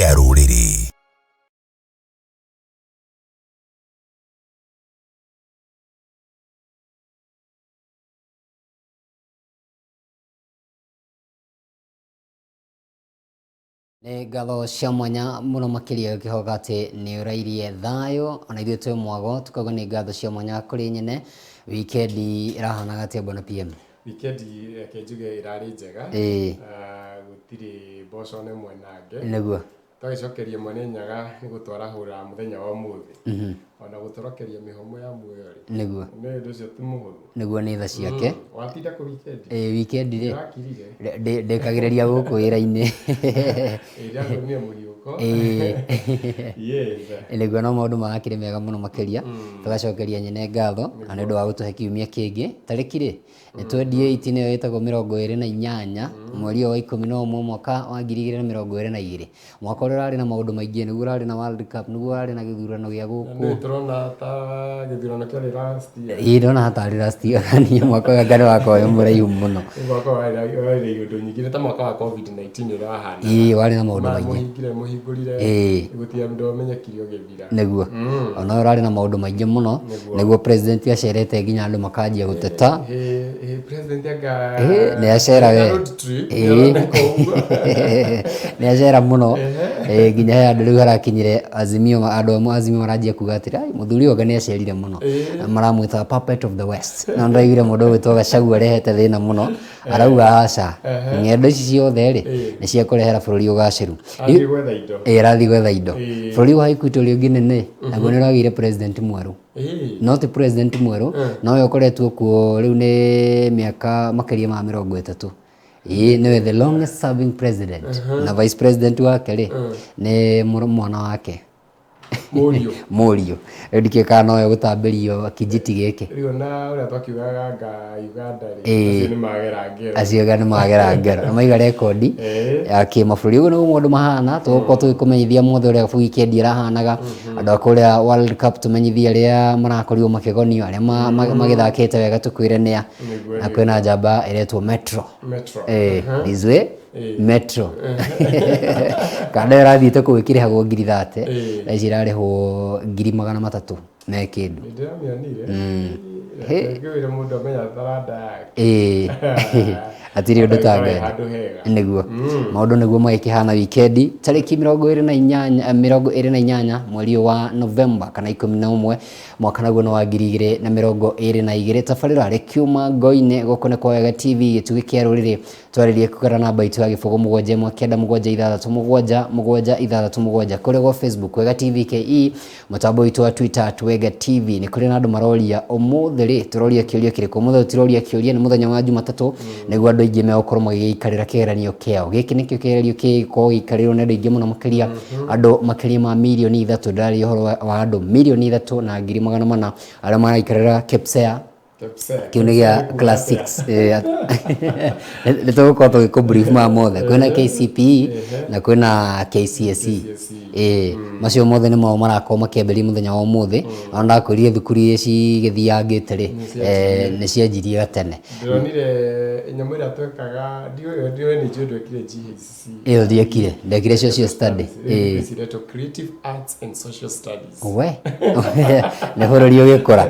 Kĩa rũrĩrĩ. Nĩ ngatho cia mwanya mũno makĩria ngĩhoka atĩ nĩ ũrairie thayũ ona ithuĩ twĩ mwago tukauga nĩ ngatho cia mwanya kũrĩ nyene. Wikendi ĩrahanaga atĩa bwana PM? Wikendi reke njuge ĩrarĩ njega. Ah, gũtirĩ mboco nĩ mwenange. Twagĩcokeria Mwene Nyaga nĩ gũtwarahũra mũthenya wa ũmũthĩ. Ona gũtũrokeria mĩhũmũ ya muoyo rĩ. Nĩ ũndũ ũcio ti mũhũthũ. Nĩguo, nĩ tha ciake. Watinda kũ wikendi? Ĩĩ, wikendi rĩ, Ndĩrakirire. Ndĩkagĩrĩria gũkũ wĩra-inĩ. Ĩĩ, ndĩratũmire mũhiũko. Yes. Nĩguo, no maũndũ marakĩrĩ mega mũno makĩria. Tũgacokeria nyene ngatho na nĩ ũndũ wa gũtũhe kiumia kĩngĩ. Tarĩki rĩ, nĩ 28 nĩyo ĩtagwo 28 mweri ũyũ wa 11 mwaka wa 2022. Mwaka ũrĩa ũrarĩ na maũndũ maingĩ, nĩguo ũrarĩ na World Cup, nĩguo ũrarĩ na gĩthurano gĩa gũkũ. Nĩ tũrona ta gĩthurano kĩarĩ last year. Ĩĩ, ndona hatarĩ last year, niĩ mwaka ũyũ anga nĩ wakwa wĩ mũraihu mũno. Nĩ mwaka warĩ na iũndũ nyingĩ, nĩ ta mwaka wa COVID-19 ũrĩa wahanaga. Ĩĩ, warĩ na maũndũ maingĩ. Mũhingire mũhingũrire, gũtirĩ mũndũ wamenyekire ũgĩthira. Nĩguo. Ona ũyũ ũrarĩ na maũndũ maingĩ mũno, nĩguo president acerete nginya andũ makanjia gũteta. Ĩ president anga Ĩĩ, nĩ acera we. road trip. Ĩĩ. Nĩ acera mũno. Ĩĩ, nginya he andũ rĩu harakinyire Azimio, andũ amwe Azimio maranjia kuga atĩrĩ, "Ai, mũthuri ũyũ anga nĩ acerire mũno." Maramwĩta puppet of the West. Na ndĩraiguire mũndũ ũgwĩtwo Gachagua arehete thĩna mũno, arauga aca, ng'endo ici ciothe rĩ, nĩ cia kũrehera bũrũri ũgacĩru. Athiĩ gwetha indo. Ĩĩ, arathiĩ gwetha indo. Bũrũri wa Equatorial Guinea nĩ, naguo nĩ ũragĩire president mwerũ. No ti president mwerũ, nowe ũkoretwo kuo rĩu nĩ mĩaka makĩria ma 30. Ĩĩ, nĩwe the longest serving president. Na vice president wake rĩ, nĩ mwana wake. Mũriũ. Mũriũ. Rĩu ndikĩũĩ kana nowe ũgũtambĩrio kijiti gĩkĩ. Rĩu ona ũrĩa twakiugaga anga Uganda rĩ, acio nĩ magera ngero. Acio anga nĩ magera ngero. Nĩ maiga rekondi ya kĩmabũrũri. Ũguo nĩguo maũndũ mahana, tũgũkorwo tũgĩkũmenyithia mothe ũrĩa wikendi ĩrahanaga. Andũ a kũrĩa World Cup tũmenyithie arĩa marakorirwo makĩgonio, arĩa magĩthakĩte wega tũkwĩre nĩa. Na kwĩna njamba ĩretwo Metro. Metro. This way. Metro. Kanda ĩyo ĩrathiĩte kũu ĩkĩrĩhagwo ngiri 30, thaa ici ĩrarĩhwo 300,000 me kĩndũ. Nĩ ndĩramĩonire. Ngĩwĩre mũndũ amenya taranda yake. Hatirĩ ũndũ Agĩkorwo tangĩenda. handũ hega. Nĩguo. Maũndũ nĩguo magĩkĩhana wikendi tarĩki 28, 28 mweri ũyũ wa Novemba kana 11 mwaka naguo nĩ wa 2022. Tabarĩra rĩkiuma ngo-inĩ gũkũ nĩ kwa Wega TV, gĩtugĩ kĩa rũrĩrĩ. Twarĩrie kũgerera namba itũ ya 071967776 kũrĩa gwa Facebook Wega TV KE, mũtambo witũ wa Twitter at Wega TV. Nĩ kũrĩ na andũ maroria ũmũthĩ rĩ, tũroria kĩũria kĩrĩkũ? Ũmũthĩ tũtiroria kĩũria, nĩ mũthenya wa Jumatatũ, nĩguo andũ aingĩ megũkorwo magĩgĩikarĩra kĩgeranio kĩao. Gĩkĩ nĩkĩo kĩgeranio kĩgũkorwo gĩikarĩirwo nĩ andũ aingĩ mũno makĩria, andũ makĩria ma mirioni 3, ndĩraria ũhoro wa andũ 3,400,000 arĩa maraikarĩra KPSEA. Kĩu nĩ gĩa class 6. Nĩ tũgũkorwo tũgĩkũ brief maya mothe. Kwĩna KCPE na kwĩna KCSE. Ĩĩ, macio mothe nĩmo marakorwo makĩambĩrĩria mũthenya wa ũmũthĩ. Ona ndakwĩrire thukuru iria cigĩthiangĩte rĩ, nĩ cianjirie gatene. Ndĩronire nyamũ ĩrĩa twekaga, ndiũĩ nĩ njũĩ ndwekire GHC. Ĩyo ndiekire, ndekire social study. Ĩĩ. Ciretwo Creative Arts and Social Studies. We nĩ bũrũri ũgĩkũra.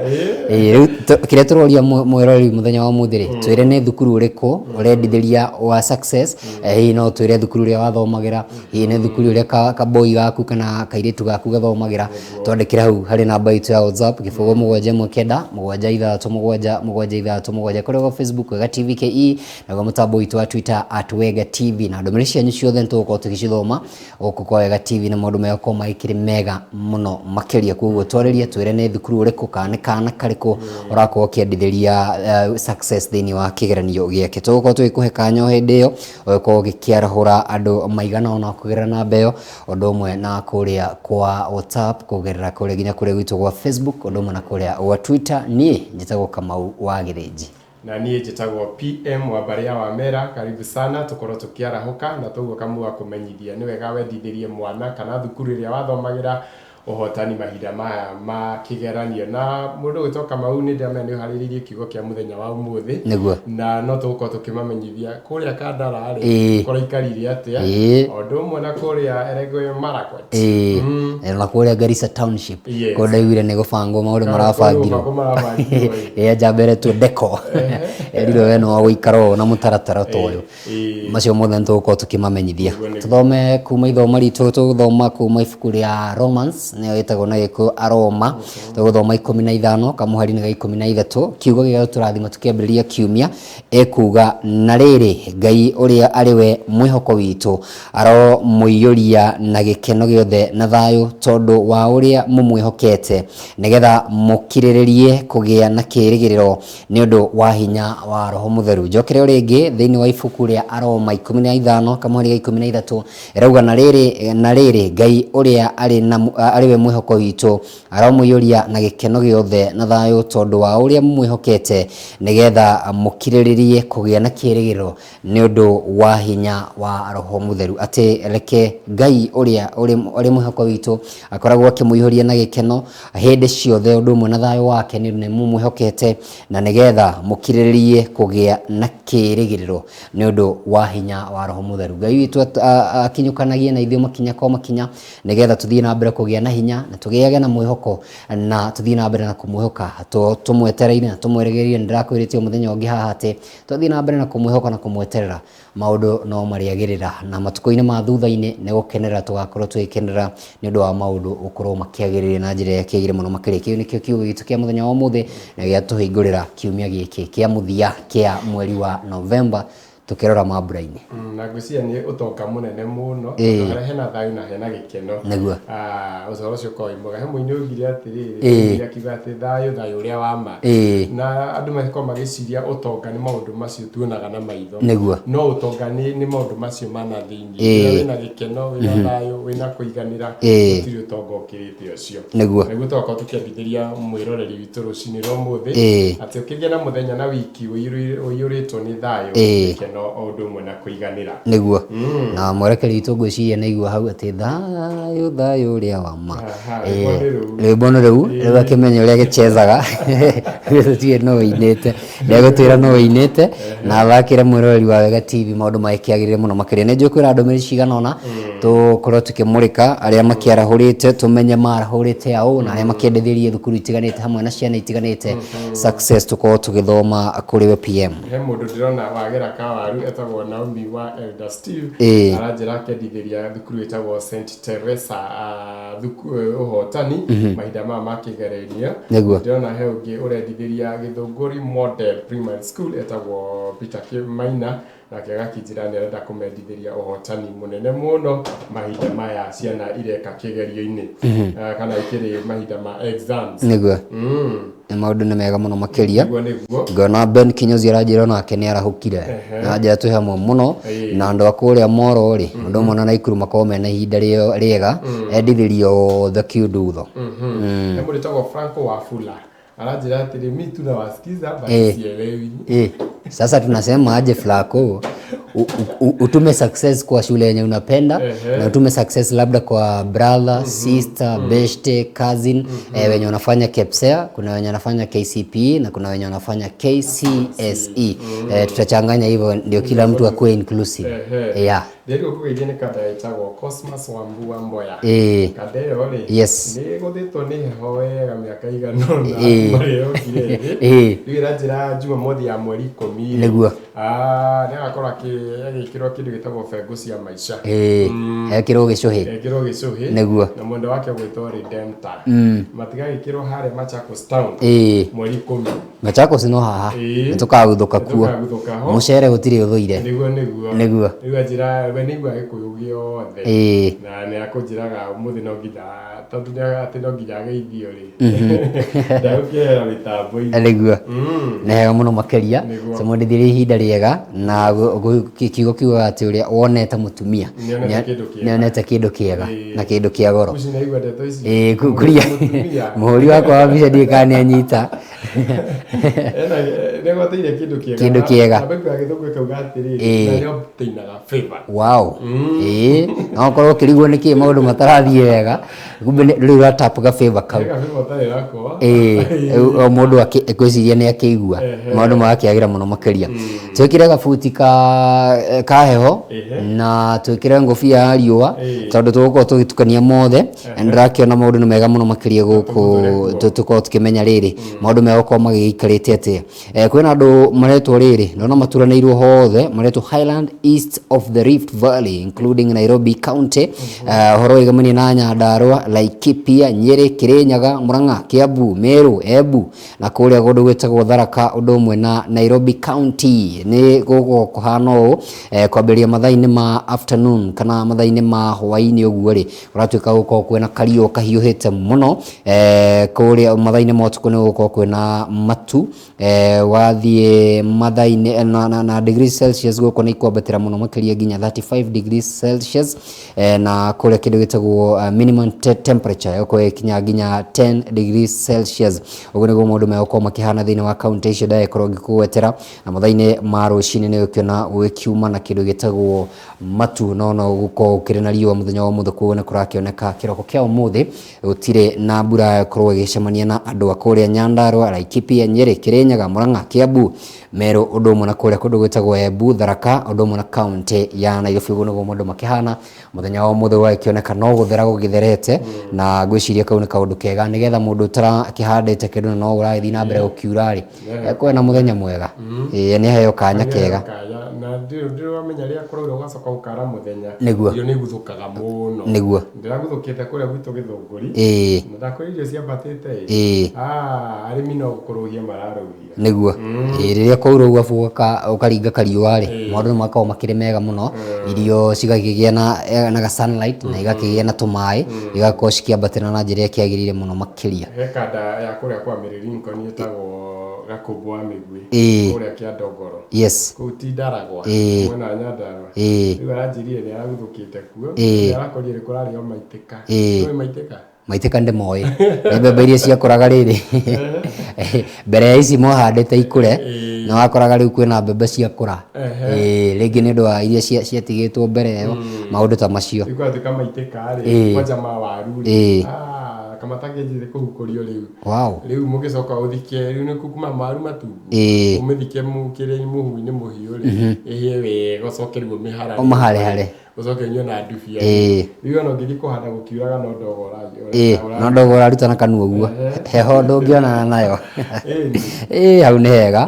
Ĩĩ, rĩu kĩrĩa tũroria mwĩroreri mũthenya wa ũmũthĩ rĩ, twĩre nĩ thukuru ũrĩkũ ũrendithĩria wa success. Hihi no twĩre thukuru ũrĩa wathomagĩra, hihi nĩ thukuru ũrĩa kaboi gaku kana kairĩtu gaku gathomagĩra. Twandĩkĩre hau harĩ namba itũ ya WhatsApp 0719677767 kũrĩa gwa Facebook Wega TV KE, naguo mũtambo witũ wa Twitter at Wega TV, na ndũmĩrĩri cianyu ciothe nĩ tũgũkorwo tũgĩcithoma gũkũ kwa Wega TV, na maũndũ megũkorwo magĩkĩrĩ mega mũno makĩria. Koguo twarĩrie, twĩre nĩ thukuru ũrĩkũ kana nĩ kana karĩkũ ũrakorwo ũkĩendithĩria success thĩinĩ wa kĩgeranio gĩake. Tũgũkorwo tũgĩkũhe kanya o hĩndĩ ĩyo ũgĩkorwo ũgĩkĩarahũra andũ maigana ũna kũgerera namba ĩyo, ũndũ ũmwe na kũrĩa kwa WhatsApp, kũgerera kũrĩa nginya kũrĩa gwitũ gwa Facebook, ũndũ ũmwe na kũrĩa gwa Twitter. Niĩ njĩtagwo Kamau wa Gĩthĩnji. Na niĩ njĩtagwo PM wa mbarĩ ya Wamera, karibu sana tũkorwo tũkĩarahũka na toguo Kamau akũmenyithia nĩ wega wendithĩrie mwana kana thukuru ĩrĩa wathomagĩra. Ũhotani mahinda maya ma kĩgeranio. Na mũndũ ũgwĩtwo Kamau, nĩ ndĩramenya nĩ ũharĩrĩirie kiugo kĩa mũthenya wa ũmũthĩ. Nĩguo. Na no tũgũkorwo tũkĩmamenyithia kũrĩa Kandara rĩ, kũraikarire atĩa, o ũndũ ũmwe na kũrĩa Elgeyo Marakwet. Na kũrĩa Garissa Township. Kũu ndaiguire nĩ gũbangwo maũndũ marabangirwo. Mũbango marabangirwo, ĩ. Ĩ njamba ĩretwo Deco erirwo we no gũikara ũũ na mũtaratara ta ũyũ. Macio mothe nĩ tũgũkorwo tũkĩmamenyithia. Nĩguo, nĩguo. Tũthome kuma ithomo ritũ, tũgũthoma kuma ibuku rĩa Romans, nĩyo ĩtagwo na Gĩkũyũ Aroma. Tũgũthoma 15 kamũhari-inĩ ga 13. Kiugo gĩgatũrathima tũkĩambĩrĩria kiumia. Ekuga, na rĩrĩ, Ngai ũrĩa arĩ we mwĩhoko witũ aromũiyũria na gĩkeno gĩothe na thayũ tondũ wa ũrĩa mũmwĩhokete, nĩgetha mũkirĩrĩrie kũgĩa na kĩĩrĩgĩrĩro nĩ ũndũ wa hinya wa Roho Mũtheru. Njokere o rĩngĩ thĩinĩ wa ibuku rĩa Aroma 15 kamũhari ga 13, ĩrauga, na rĩrĩ, na rĩrĩ, Ngai ũrĩa arĩ na arĩ we mwĩhoko witũ aromũiyũria na gĩkeno gĩothe na thayũ tondũ wa ũrĩa mũmwĩhokete, nĩgetha mũkirĩrĩrie kũgĩa na kĩĩrĩgĩrĩro nĩ ũndũ wa hinya wa Roho Mũtheru. Atĩ reke Ngai ũrĩa ũrĩ mwĩhoko witũ akoragwo akĩmũihũria na gĩkeno hĩndĩ ciothe, ũndũ ũmwe na thayũ wake, nĩ ũndũ nĩ mũmwĩhokete, na nĩgetha mũkirĩrĩrie kũgĩa na kĩĩrĩgĩrĩro nĩ ũndũ wa hinya wa Roho Mũtheru. Ngai witũ akinyũkanagie na ithuĩ makinya kwa makinya, nĩgetha tũthiĩ na mbere kũgĩa na hinya na tũgĩage na mwĩhoko na tũthiĩ na mbere na kũmwĩhoka tũmwetereire na tũmwĩrĩgĩrĩire. Nĩ ndĩrakwĩrĩte mũthenya ũngĩ haha atĩ twathiĩ na mbere na kũmwĩhoka na kũmweterera, maũndũ no marĩagĩrĩra, na matukũ-inĩ ma thutha-inĩ nĩ gũkenerera tũgakorwo tũgĩkenerera nĩ ũndũ wa maũndũ gũkorwo makĩagĩrĩire na njĩra ĩrĩa kĩagĩrĩire mũno makĩria. Kĩu nĩkĩo kiugo gitũ kĩa mũthenya wa ũmũthĩ na gĩatũhingũrĩra kiumia gĩkĩ kĩa mũthia kĩa mweri wa Novemba tũkĩrora mambura-inĩ. Na ngwĩciria nĩ ũtonga mũnene mũno, tondũ harĩa hena thayũ na hena gĩkeno. Nĩguo. Ũhoro ũcio ũkoragwo wĩ mwega. He mũini oigire atĩrĩrĩ, oigire akiuga atĩ thayũ, thayũ ũrĩa wa ma. Na andũ makoragwo magĩciria ũtonga nĩ maũndũ macio tuonaga na maitho. Nĩguo. No ũtonga nĩ maũndũ macio ma na thĩinĩ. Rĩrĩa wĩna gĩkeno, wĩna thayũ, wĩna kũiganĩra, gũtirĩ ũtonga ũkĩrĩte ũcio. Nĩguo. Nĩguo tũgakorwo tũkĩambithĩria mwĩroreri witũ rũcinĩ rwa ũmũthĩ, atĩ ũkĩgĩa na mũthenya na wiki ũiyũrĩtwo nĩ thayũ, gĩkeno o ũndũ ũmwe na kũiganĩra. Nĩguo. Na mwerekeri witũ ngwĩciria nĩ aigua hau atĩ thayũ, thayũ ũrĩa wa ma. Aha, rwĩmbo nĩ rũu. Rwĩmbo nĩ rũu, rĩu akĩmenya ũrĩa agĩchezaga. Tũtiũĩ nũ ũinĩte. Ndegũtwĩra nũ ũinĩte na athakĩre mwĩroreri wa Wega TV maũndũ magĩkĩagĩrĩre mũno makĩria. Nĩ njũĩ kwĩna ndũmĩrĩri cigana ũna tũkorwo tũkĩmũrĩka arĩa makĩarahũrĩte, tũmenye marahũrĩte aũ na arĩa makĩendithirie thukuru itiganĩte hamwe na ciana itiganĩte success tũkorwo tũgĩthoma kũrĩ we PM. He mũndũ ndĩrona wagera kawaru etagwo Naomi wa Elder Steve, aranjĩra akendithĩria thukuru ĩtagwo St Teresa ũhotani mahinda maya ma kĩgeranio. Nĩguo. Ndĩrona he ũngĩ ũrendithĩria Gĩthũngũri Model Primary School etagwo Peter Maina, nake agakĩnjĩra nĩ arenda kũmendithĩria ũhotani mũnene mũno mahinda maya ciana ireka kĩgerio-inĩ, kana ikĩrĩ mahinda ma exams. Nĩguo. Nĩ maũndũ nĩ mega mũno makĩria. Nĩguo, nĩguo. Ngona Ben Kinyozi aranjĩra onake nĩ arahũkire. Na anjĩra twĩ hamwe mũno na andũ a kũrĩa Moro rĩ, ũndũ ũmwe na Naikuru makorwo mena ihinda rĩega, endithĩrio othe kiundutho. He mũndũ wĩtagwo Franco Wafula aranjĩra atĩrĩ, mi tu nawasikiza but sielewi. Sasa tunasema aje Flaco, utume success kwa shule yenye unapenda na utume success labda kwa brother, sister, beshte, cousin, wenye wanafanya KPSEA, kuna wenye wanafanya KCPE na kuna wenye wanafanya KCSE. Tutachanganya hivyo ndio kila mtu akuwe inclusive. Yeah. Ndĩrĩgwo kũgeithia nĩ kanda ĩtagwo Cosmas Wambua Mboya. Kanda ĩyo rĩ, nĩ ĩgũthĩtwo nĩ heho wega mĩaka ĩigana ũna marĩa yokire thĩ. Rĩu ĩranjĩra Jumamothi ya mweri 10 rĩ, Nĩguo. Nĩ agakorwo agĩkĩrwo kĩndũ gĩtagwo bengũ cia maica. Ekĩrwo gĩcũhĩ. Ekĩrwo gĩcũhĩ. Nĩguo. Na mwendwa wake ũgwĩtwo Redemptor. Matigagĩkĩrwo harĩa Machakos town. Mweri 10. Machakos no haha. Nĩtũkaguthũka kuo. Nĩtũkaguthũka ho. Mũcere gũtirĩ ũthũire. Nĩguo, nĩguo. Nĩguo. Rĩu anjĩra, we nĩaigua Gĩkũyũ gĩothe. Na nĩ akũnjĩraga ũmũthĩ no nginya, tondũ nĩ atĩ no nginya ageithio rĩ. Ndagũkĩehera mĩtambo-inĩ. Nĩguo. Nĩ hega mũno makĩria. Nĩguo. Tũmwendithirie ihinda rĩega na kiugo kiugaga atĩ ũrĩa wonete mũtumia Nĩonete kĩndũ kĩega. nĩonete kĩndũ kĩega na kĩndũ kĩa goro. Kuci nĩaigua ndeto ici. Kuria. Mũtumia. Mũhũri wakwa wa mbica ndiũĩ kana nĩanyita. Ena nĩgwateire kĩndũ kĩega. Kĩndũ kĩega. Na Bible ya Gĩthũngũ ĩkauga atĩrĩrĩ, na nĩobtainaga favor. Wow. Ĩĩ, no ũkorwo ũkĩrigwo nĩkĩ maũndũ matarathiĩ wega, kumbe rĩu ũratap ga favor kau. Ga favor ũtarĩ nako. Ĩĩ, rĩu o mũndũ ngwĩciria nĩ akĩigua maũndũ magakĩagĩra mũno makĩria. Twĩkĩre gabuti ka heho na twĩkĩre ngũbia ya riũa tondũ tũgũkorwo tũgĩtukania mothe. Na nĩndĩrakĩona maũndũ nĩ mega mũno makĩria gũkũ tũkorwo tũkĩmenya rĩrĩ maũndũ megũkorwo magĩikarĩte atĩa. Kwĩna andũ maretwo rĩrĩ, ndona maturanĩirwo hothe, maretwo Highland East of the Rift Valley including Nairobi County, ũhoro wĩgamanie na Nyandarua, Laikipia, Nyeri, Kirinyaga, Murang'a, Kiambu, Meru, Embu na kũrĩa kũndũ gwĩtagwo Tharaka ũndũ ũmwe na Nairobi County. Nĩ gũgũkorwo kũhana ũũ kwambĩrĩria mathaa-inĩ ma afternoon kana mathaa-inĩ ma hwaĩ-inĩ ũguo rĩ, kũratuĩka gũkorwo kwĩna kariũa kahiũhĩte mũno kũrĩa mathaa-inĩ ma ũtukũ nĩ gũgũkorwo kwĩna matu wathiĩ mathaa-inĩ na degrees Celsius gũkũ nĩ ikwambatĩra mũno makĩria nginya 35 degrees Celsius na kũrĩa kĩndũ gĩtagwo minimum temperature ĩgũkorwo ĩgĩkinya nginya 10 degrees Celsius. Ũguo nĩguo maũndũ megũkorwo makĩhana thĩinĩ wa kaunti icio ndagĩkorwo ngĩkũgwetera, na mathaa-inĩ ma rũcinĩ nĩ ũgũkĩona gũgĩkiuma na kĩndũ gĩtagwo matu, no no gũkorwo gũkĩrĩ na riũa mũthenya wa ũmũthĩ, koguo nĩ kũrakĩoneka kĩroko kĩa ũmũthĩ gũtirĩ na mbura ĩkorwo ĩgĩcemania na andũ a kũrĩa Nyandarua, Laikipia, Nyeri, Kirinyaga, Murang'a, Kiambu, Meru, ũndũ ũmwe na kũrĩa kũndũ gwĩtagwo Embu, Tharaka, ũndũ ũmwe na kaunti ya Nairobi. Ũguo nĩguo maũndũ makĩhana mũthenya wa ũmũthĩ, gũgakĩoneka no gũthera gũgĩtherete, na ngwĩciria kau nĩ kaũndũ kega nĩgetha mũndũ ũtarakĩhandĩte kĩndũ na no ũragĩthiĩ na mbere gũkiura rĩ, ekuona mũthenya mwega. Ĩĩ nĩ aheo kanya kega. Kanya na ndirĩ wamenya rĩrĩa kũraura ũgacoka gũkara mũthenya. Nĩguo. Irio nĩ iguthũkaga mũno. Nĩguo. Ndĩraguthũkĩte kũrĩa gwitũ Gĩthũngũri. Na ndakwĩra irio ciambatĩte ĩ. Ah, arĩmi no kũrũhia mararũhia. Nĩguo. Ĩĩ rĩrĩa kwaura ũguo arabu ũkaringa kariũa rĩ, maũndũ nĩ makoragwo makĩrĩ mega mũno, irio cigakĩgĩa na ga sunlight na igakĩgĩa na tũmaĩ, igakorwo cikĩambatĩra na njĩra ĩrĩa ĩkĩagĩrĩire mũno makĩria. He kanda ya kũrĩa kwa Mary Lincoln ĩtagwo Gakũmbũ wa Mĩguĩ. Kũrĩa Kĩandongoro. Kũu ti Ndaragwa. Mwena wa Nyandarua. Rĩu aranjĩrire nĩ araguthũkĩte kuo. Nĩ arakorire kũrarĩo maitĩka. Nĩũĩ maitĩka? Maitĩka ndĩmoĩ. Nĩ mbembe iria ciakũraga rĩrĩ mbere ya ici mwahandĩte ikũre, nĩ wakoraga rĩu kwĩna mbembe ciakũra. Rĩngĩ nĩ ũndũ wa iria ciatigĩtwo mbere ĩyo, maũndũ ta macio. Rĩu gwatuĩka maitĩka rĩ, kwanja ma waru rĩ, ah, kamatangĩanjĩrĩria kũhukũrio rĩu. Wow. Rĩu mũgĩcoka ũthike, rĩu nĩ kuma waru matungu, ũmĩthike kĩrĩa mũhu-inĩ mũhiũ rĩ, ĩhĩe wega ũcoke rĩu ũmĩharare. Ũmĩharehare. Ũcoke ũnyue na ndubia. Rĩu ona ũngĩthiĩ kũhanda gũkiuraga no ndogo No ndogo ũraruta na kanua ũguo. Heho ndũngĩonana nayo. Ĩĩ hau nĩ hega.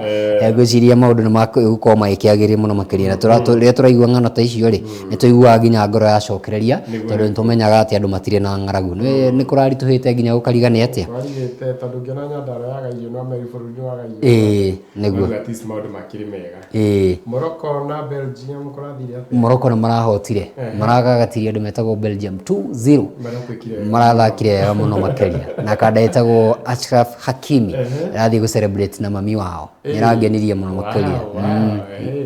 Ngwĩciria maũndũ nĩ magũkorwo magĩkĩagĩria mũno makĩria. Na rĩrĩa tũraigua ng'ano ta icio rĩ, nĩ tũiguaga nginya ngoro yacokereria, tondũ nĩ tũmenyaga atĩ andũ matirĩ na ng'aragu. Nĩ kũraritũhĩte nginya gũkariga nĩ atĩa? Kũrarigĩte tondũ ũngĩona Nyandarua yaga irio no Meru bũrũri nĩ waga irio. Ĩĩ nĩguo. At least maũndũ makĩrĩ mega. Ĩĩ. Morocco na Belgium kũrathire atĩa? Morocco nĩ marahotire. Maragagatirie andũ metagwo Belgium 2-0. Marathakire wega. Marathakire wega mũno makĩria. Na kanda ĩtagwo Achraf Hakimi ĩrathiĩ gũ celebrate na mami wao. Nĩ ĩrangenirie mũno makĩria. Wow, wow,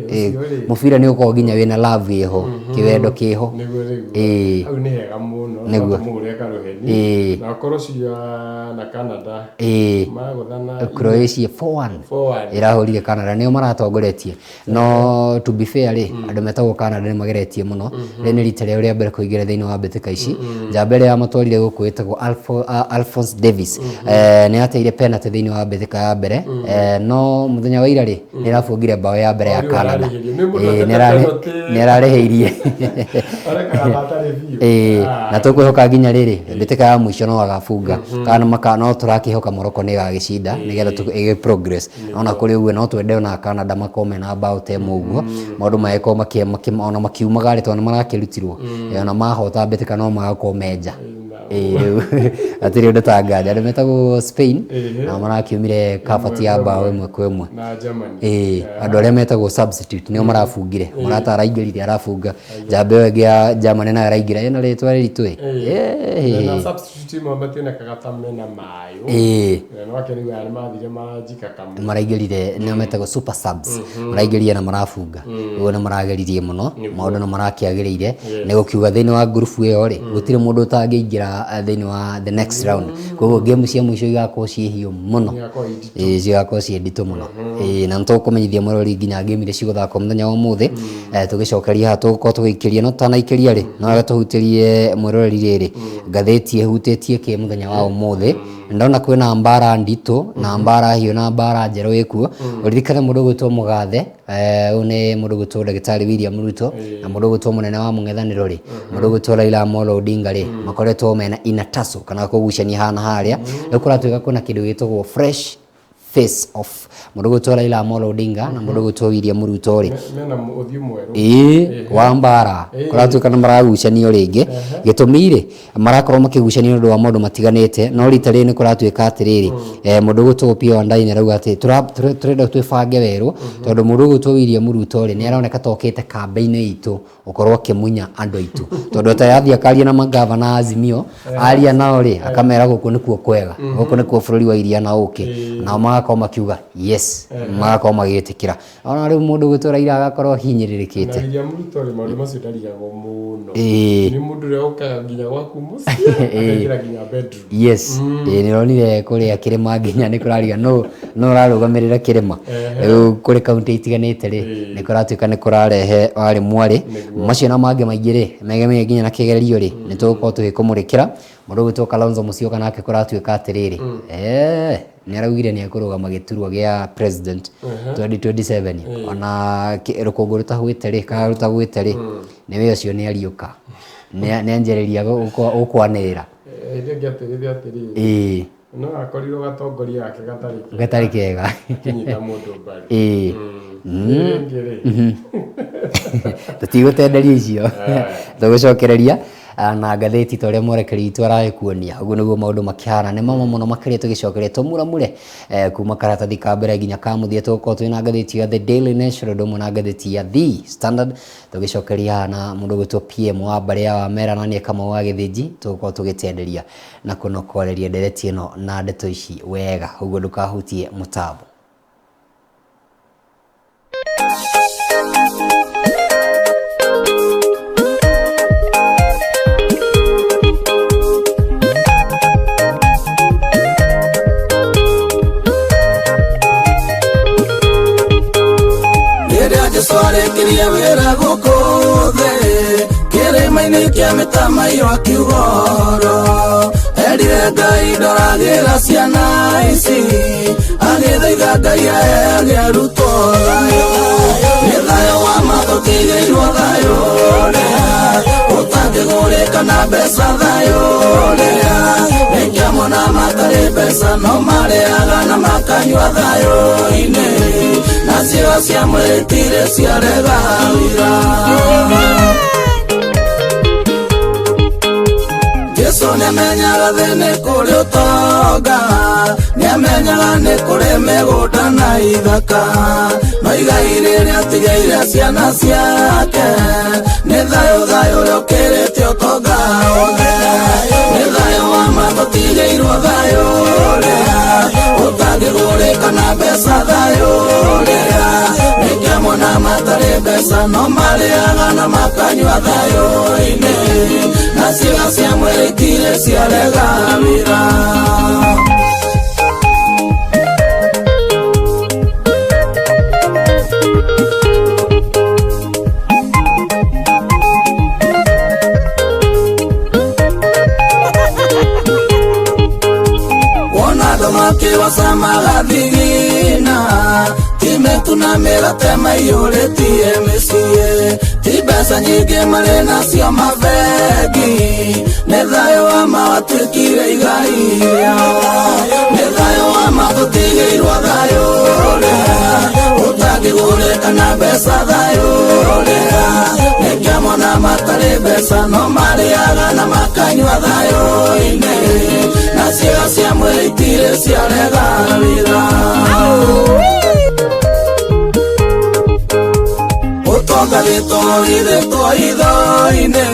ũcio rĩ. Mũbira nĩ ũkoragwo nginya wĩna love ĩho, kĩwendo kĩho. Nĩguo nĩguo. Hau nĩ hega mũno. Nĩguo. No tũmũhũre karũheni. Na okorwo cia na Canada. Magũthana. Croatia 4-1. 4-1. Ĩrahũrire Canada nĩo maratongoretie. No to be fair rĩ, andũ metagwo Canada nĩ mageretie mũno. Rĩrĩ nĩ rita rĩao rĩa mbere kũingĩra thĩinĩ wa mbĩtĩka ici. Njamba ĩrĩa yamatwarire gũkũ ĩtagwo Alphonse Davies. Nĩ ateire penalty thĩinĩ wa mbĩtĩka ya mbere. No mũthenya wa ira rĩ, nĩ arabungire bao ya mbere ya Rĩu Canada. ararĩhĩria. Nĩ mũndũ Ĩĩ, atete penalty. nĩ ararĩhĩirie. Arekaga hatarĩ biũ. Ĩĩ, na tũkwĩhoka nginya rĩrĩ, mbĩtĩka ya mũico no agabunga. Kana maka no tũrakĩhoka Morocco nĩ ĩgagĩcinda nĩgetha ĩgĩ progress. Ona kũrĩ ũguo no twende ona Canada makorwo mena bao ta ĩmwe ũguo, maũndũ magĩkorwo ona makiumaga rĩ, tondũ nĩ marakĩrutirwo. Ona mahota mbĩtĩka no magakorwo me nja. Ĩĩ rĩu hatirĩ ũndũ ta nganja. Andũ metagwo Spain nao marakiumire kabati ya bao ĩmwe kwa ĩmwe. Na Germany. Ĩĩ, andũ arĩa metagwo substitute nĩo marabungire. Morata araingĩrire arabunga. Njamba ĩyo ĩngĩ ya Germany nayo araingĩra ĩna rĩtwa rĩritũ ĩ. Na substitute imwe mationekaga ta mena mayũ. Na no akĩrigwo nĩ mathire manjika kamwe. Maraingĩrire nĩo metagwo super subs. Maraingĩrire na marabunga. Ũguo nĩ marageririe mũno, maũndũ nĩ marakĩagĩrĩire. Nĩ gũkiuga thĩinĩ wa ngurubu ĩyo rĩ, gũtirĩ mũndũ ũtangĩingĩra thĩinĩ wa the next round. Koguo game cia mũico igakorwo ciĩ hiũ mũno. Igakorwo i nditũ. Ĩĩ, cigakorwo ciĩ nditũ mũno. Ĩĩ, na nĩtũkũmenyithia mũrori nginya game iria cigũthakwo mũthenya wa ũmũthĩ. Tũgĩcokeria haha tũgũkorwo tũgĩikĩria, no tũtanaikĩria rĩ, no wega tũhutĩrie mwĩroreri rĩrĩ ngathĩti ĩhutĩtie kĩ mũthenya wa ũmũthĩ. Ndona kwĩna mbara nditũ na mbara hiũ na mbara njerũ ĩkuo. Ũririkane mũndũ ũgwĩtwo Mũgathe, ũyũ nĩ mũndũ ũgwĩtwo ndagĩtarĩ William Ruto na mũndũ ũgwĩtwo mũnene wa mũng'ethanĩro rĩ, mũndũ ũgwĩtwo Raila Amolo Odinga rĩ, makoretwo mena ina tussle kana kũgucania haha na harĩa. Rĩu kũratuĩka kwĩna kĩndũ gĩtagwo fresh face off. Mũndũ ũgwĩtwo Raila Amolo Odinga na mũndũ ũgwĩtwo William Ruto rĩ, Mena ũthiũ mwerũ. Ĩĩ, wa mbara kũratuĩka nĩ maragucanio rĩngĩ. Gĩtũmi rĩ, marakorwo makĩgucanio nĩ ũndũ wa maũndũ matiganĩte, no rita rĩrĩ nĩ kũratuĩka atĩrĩrĩ, mũndũ ũgwĩtwo Opiyo Wandayi nĩ arauga atĩ tũrenda twĩbange werũ, tondũ mũndũ ũgwĩtwo William Ruto rĩ, nĩ aroneka ta okĩte kambĩ-inĩ itũ gũkorwo akĩmunya andũ aitũ, tondũ ata yathiĩ akaria na mangavana a Azimio, aria nao rĩ, akamera gũkũ nĩkuo kwega, gũkũ nĩkuo bũrũri wa iria na ũkĩ, nao magakorwo makiuga yes, magakorwo magĩtĩkĩra. Ona rĩu mũndũ ũgwĩtwo Raila agakorwo ahinyĩrĩrĩkĩte. Na William Ruto rĩ, maũndũ macio ndarigagwo mũno. Ĩĩ. Nĩ mũndũ ũrĩa ũkaga nginya gwaku mũciĩ, akaingĩra nginya bedroom. Yes. Ĩĩ, nĩronire kũrĩa kĩrĩma nginya nĩ kũrariga nũ nũ ũrarũgamĩrĩra kĩrĩma. Rĩu kũrĩ kaunti itiganĩte rĩ, nĩ kũratuĩka nĩ kũrarehe warĩ mwarĩ. Macio na mangĩ maingĩ rĩ, megemainie nginya na kĩgerio rĩ, nĩ tũgũkorwo tũgĩkũmũrĩkĩra. Mũndũ ũgwĩtwo Kalonzo Musyoka nake kũratuĩka atĩrĩrĩ, nĩ araugire nĩ ekũrũgama gĩturwa gĩa president 2027. Ona rũkũngũ rũtahwĩte rĩ, kana rũtagwĩte rĩ, nĩwe ũcio nĩ ariũka. Nĩ anjĩrĩria gũkwanĩrĩra. Hĩndĩ ĩngĩ atĩrĩre atĩrĩrĩ, no akorirwo gatongoria gake gatarĩ kega. Gatarĩ kega. Akĩnyita mũndũ mbaru. Rĩngĩ rĩ. Tũtigũtenderia icio. Tũgũcokereria na ngathĩti ta ũrĩa mwerekeri witũ aragĩkuonia. Ũguo nĩguo maũndũ makĩhana. Nĩ mamwe mũno makĩria tũgĩcokereria tũmuramure kuma karatathi ka mbere nginya ka mũthia. Tũgũkorwo twĩna ngathĩti ya The Daily Nation ũndũ ũmwe na ngathĩti ya The Standard. Tũgĩcokeria haha na mũndũ ũgwĩtwo PM wa mbarĩ ya Wamera na nĩe Kamau wa Gĩthĩnji. Tũgũkorwo tũgĩtenderia na kũnokoreria ndereti ĩno na ndeto ici wega. Ũguo ndũkahutie mũtambo. Rĩrĩa Jesũ arĩkirie wĩra gũkũ thĩ, kĩrĩma-inĩ kĩa mĩtamaiyũ akiuga ũhoro. Erire Ngai ndoragĩra ciana ici, agĩthaitha Ngai aheage arutwo thayũ. Nĩ thayũ wa ma tũtigĩirwo thayũ ũrĩa ũtangĩgũrĩka na mbeca, thayũ ũrĩa nĩkĩo mona matarĩ mbeca no marĩaga na makanyua thayũ-inĩ, na ciĩga cia mwĩrĩ itirĩ ciarega wĩra. Jesu nĩamenyaga thĩ nĩ kũrĩ ũtonga, nĩamenyaga nĩ kũrĩ mĩgũnda na ithaka, no igai rĩrĩa atigĩire ciana ciake nĩ thayũ, thayũ ũrĩa ũkĩrĩte ũtonga wothe. Nĩ thayũ wa ma tũtigĩirwo thayũ ũrĩa ũtangĩgũrĩka na mbeca, thayũ ũrĩa nĩkĩo mona matarĩ mbeca no marĩaga na makanyua thayũ-inĩ, na ciĩga cia mwĩrĩ itirĩ ciarega wĩra. Wona andũ makĩgoca magathigina, ti mĩtu na mĩgate maiyũrĩtie mĩciĩ, ti mbeca nyingĩ marĩ nacio mabengi, nĩ thayũ wa ma watuĩkire igai rĩao. Nĩ thayũ wa ma tũtigĩirwo thayũ ũrĩa ũtangĩgũrĩka na mbeca, thayũ ũrĩa nĩkĩo mona matarĩ mbeca no marĩaga na makanyua thayũ-inĩ, na ciĩga cia mwĩrĩ itirĩ ciarega wĩra. Ũtonga witũ ũhithĩtwo hitho-inĩ,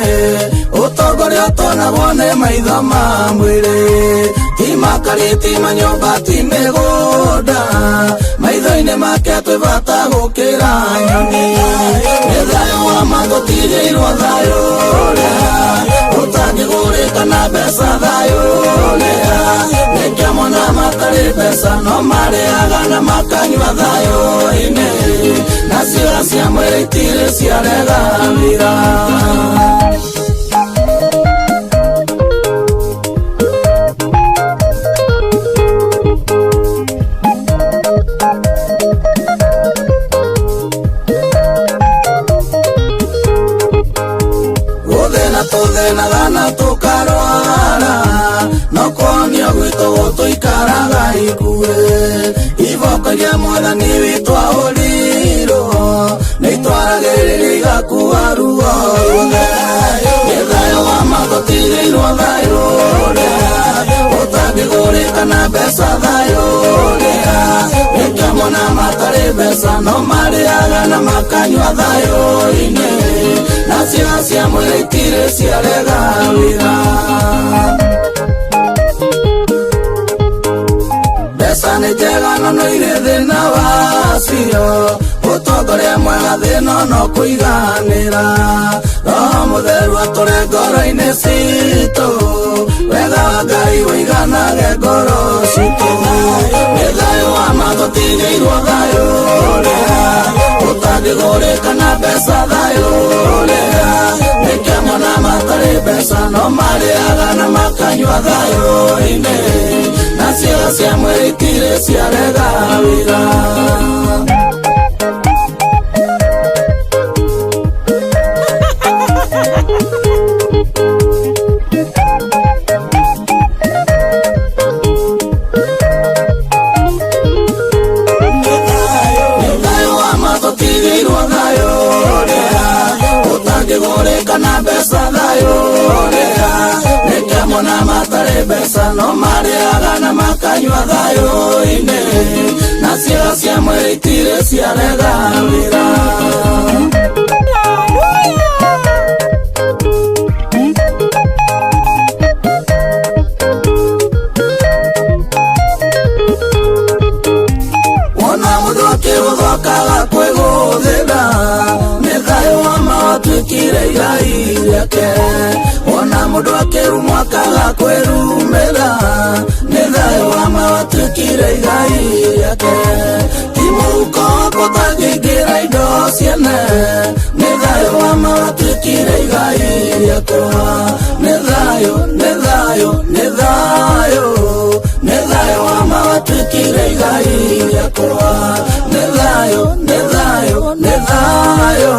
ũtonga ũrĩa ũtonagwo nĩ maitho ma mwĩrĩ, ti makari, ti manyũmba, ti mĩgũnda, maitho-inĩ make twĩ bata gũkĩra nyoni. Nĩ thayũ wa ma tũtigĩirwo thayũ ũrĩa ũtangĩgũrĩka Ũtangĩgũrĩka na mbeca thayũ ũrĩa nĩkĩo mona matarĩ mbeca no marĩaga na makanyua thayũ-inĩ na ciĩga cia mwĩrĩ itirĩ ciarega wĩra. Gũthĩna tũthĩnaga na tũkarwara no kuonio gwitũ gũtũikaraga ikuĩ iboko iria mwathani witũ ahũrirwo nĩ itwaragĩrĩria igakua ruo ruothe. Nĩ thayũ wa ma tũtigĩirwo thayũ ũrĩa ũtangĩgũrĩka na mbeca thayũ ũrĩa nĩkĩo mona matarĩ mbeca no marĩaga na makanyua thayũ-inĩ na ciĩga cia mwĩrĩ itirĩ ciarega wĩra. Mbeca nĩ njega no no irĩ thĩna wacio ũtongoria mwega thĩna no kũiganĩra roho mũtheru atũre ngoro-inĩ citũ wega wa Ngai ũiganage ngoro citũ. Nĩ thayũ wa ma tũtigĩirwo thayũ ũrĩa ũtangĩgũrĩka na mbeca thayũ ũrĩa nĩkĩo mona matarĩ mbeca no marĩaga na makanyua thayũ-inĩ na ciĩga cia mwĩrĩ itirĩ ciarega wĩra. Nĩ thayũ wa ma tũtigĩirwo thayũ ũrĩa ũtangĩgũrĩka na mbeca thayũ ũrĩa nĩkĩo mona matarĩ mbeca no marĩaga na makanyua thayũ-inĩ na ciĩga cia mwĩrĩ itirĩ ciarega wĩra. Wona mũndũ akĩgũthwo akaga kwĩgũthĩra nĩ thayũ wa ma watuĩkire igai rĩake. Wona mũndũ akĩrumwo akaga kwĩrumĩra nĩ thayũ wa ma watuĩkire igai rĩake. Ti mũhuko wakwa ũtangĩingĩra indo ciene nĩ thayũ wa ma watuĩkire igai rĩakwa. Nĩ thayũ, nĩ thayũ, nĩ thayũ, nĩ thayũ wa ma watuĩkire igai rĩakwa. Nĩ thayũ, nĩ thayũ, nĩ thayũ,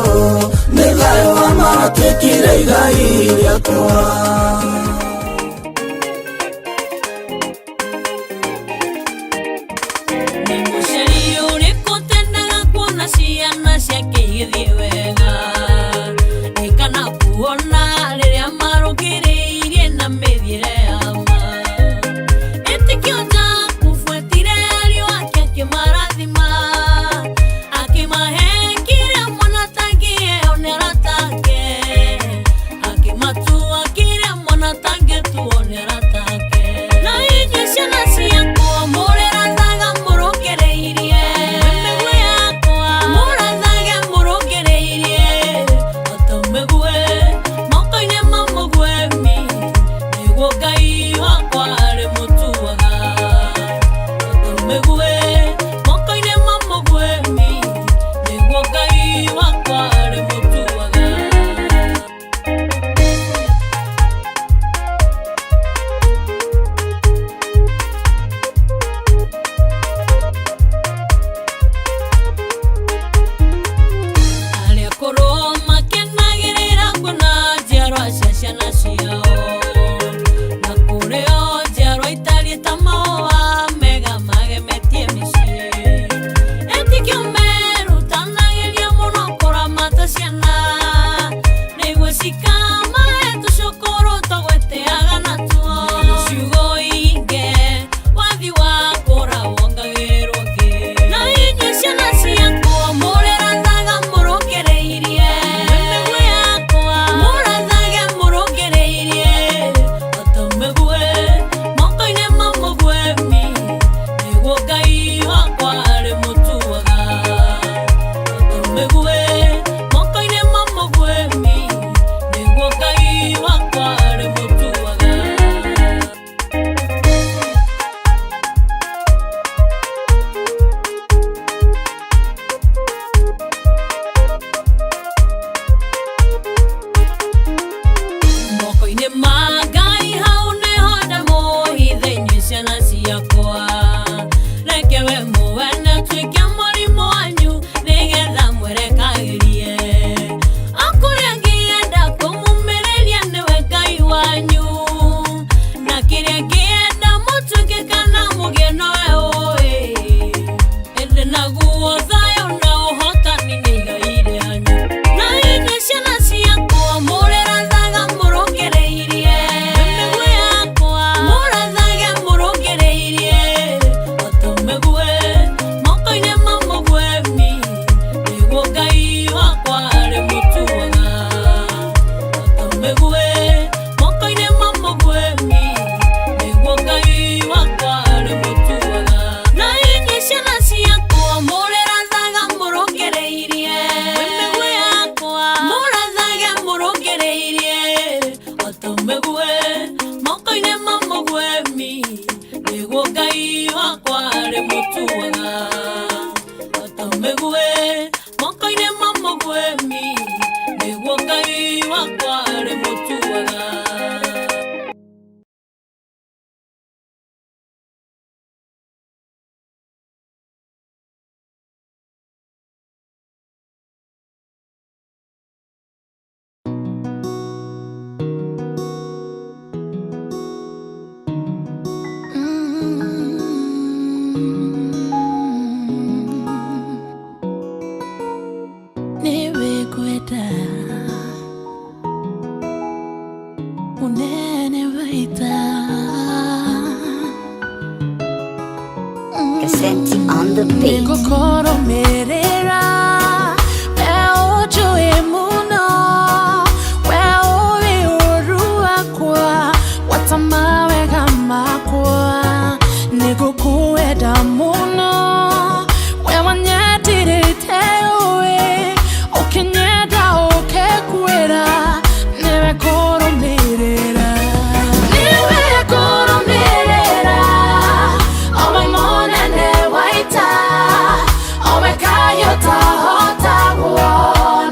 nĩ thayũ wa ma watuĩkire igai rĩakwa. Nĩ mũciari ũrĩkũ ũtendaga kuona ciana ciake igĩthiĩ wega? Ĩ kana kuona rĩrĩa marũngĩrĩirie na mĩthiĩre ya ma? Ĩtĩkio Jakubu etire ariũ ake akĩmarathima, akĩmahe kĩrĩa mwana atangĩheo nĩ arata ake, akĩmatua kĩrĩa mwana Naguo thayũ na ũhotani nĩ igai rĩanyu. Na inyuĩ ciana ciakwa mũrĩrathaga mũrũngĩrĩirie. Mĩguĩ yakwa mũrathage mũrũngĩrĩirie. O ta mĩguĩ moko-inĩ ma mũgwemi, nĩguo Ngai wakwa arĩmũtuaga. O ta mĩguĩ moko-inĩ ma mũgwemi, nĩguo Ngai wakwa arĩmũtuaga. Na inyuĩ ciana ciakwa mũrĩrathaga mũrũngĩrĩirie. Mĩguĩ yakwa mũrathage mũrũngĩrĩirie. O ta mĩguĩ moko-inĩ ma mũgwemi, nĩguo Ngai wakwa arĩmũtuaga. O ta mĩguĩ moko-inĩ ma mũgwemi, nĩguo Ngai wakwa arĩmũtuaga. Nĩwĩkwenda unene waita. Cassette on the beat. Nĩngũkũrũmĩrĩra we ũnjũĩ mũno, we ũĩ ũru wakwa gwata mawega makwa. Nĩngũkwenda mũno we wanyendirĩte ũĩ ũkĩnyenda ũkĩkwĩra nĩwe kũrũmĩrĩra, nĩwe kũrũmĩrĩra owe mũnene wa ita, owe kayũ tahotagwo.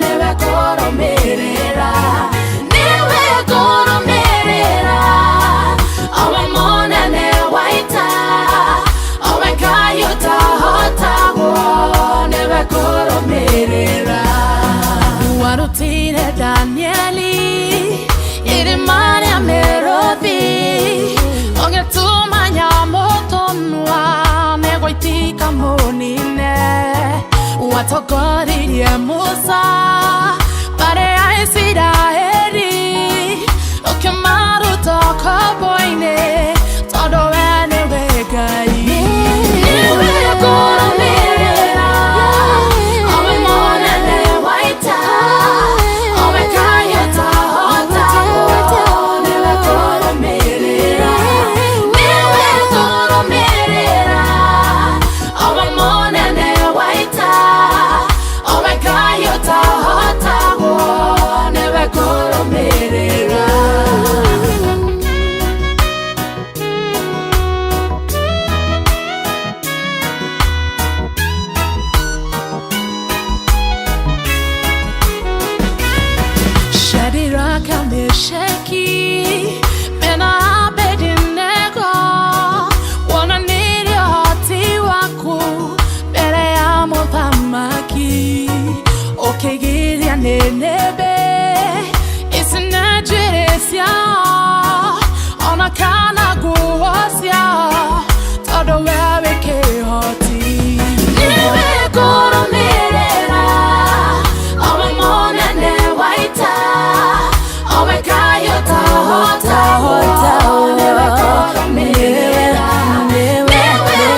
Nĩwe kũrũmĩrĩra, nĩwe kũrũmĩrĩra owe mũnene wa ita, owe kayũ tahotagwo. Nĩwe kũrũmĩrĩra. Warutire Danieli irima rĩa mĩrũthi, ũgĩtũma nyamũ tũnua nĩgũitika mũnine. Watongoririe Musa mbarĩ ya Isiraeli, ũkĩmaruta ũkombo-inĩ, tondũ we nĩwe Ngai. Nĩwe kũrũmĩrĩra owe mũnene wa ita, owe kayũ tahotagwo. Nĩwe kũrũmĩrĩra, nĩwe kũrũmĩrĩra owe mũnene wa ita, owe kayũ tahotagwo. Nĩwe kũrũmĩrĩra. Shadraka, Meshaki mena Abednego wonanirie ũhoti waku mbere ya mũthamaki, ũkĩgiria nĩnĩmbĩ icine njuĩrĩ ciao ona kana nguo ciao, tondũ we wĩ kĩhoti. Nĩwe kũrũmĩrĩra owe mũnene wa ita, owe kayũ tahotagwo. Nĩwe kũrũmĩrĩra, nĩwe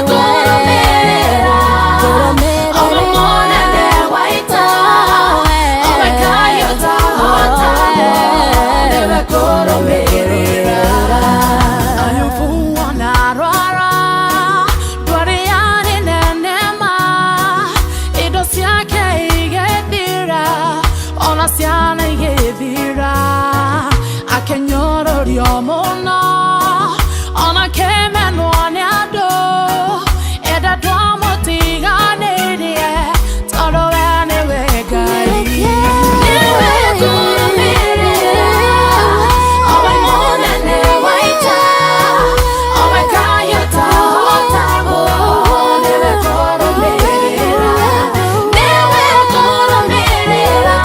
kũrũmĩrĩra owe mũnene wa ita, owe kayũ tahotagwo. Nĩwe kũrũmĩrĩra. Ayubu ona arwara ndwari yarĩ nene ma, indo ciake igĩthira ona ciana igĩthira, akĩnyũrũrio mũno ona kĩmenwo nĩ andũ, enda ndwamũtiganĩrie tondũ we nĩwe Ngai. Nĩwe kũrũmĩrĩra owe mũnene wa ita, owe kayũ tahotagwo. Nĩwe kũrũmĩrĩra, nĩwe kũrũmĩrĩra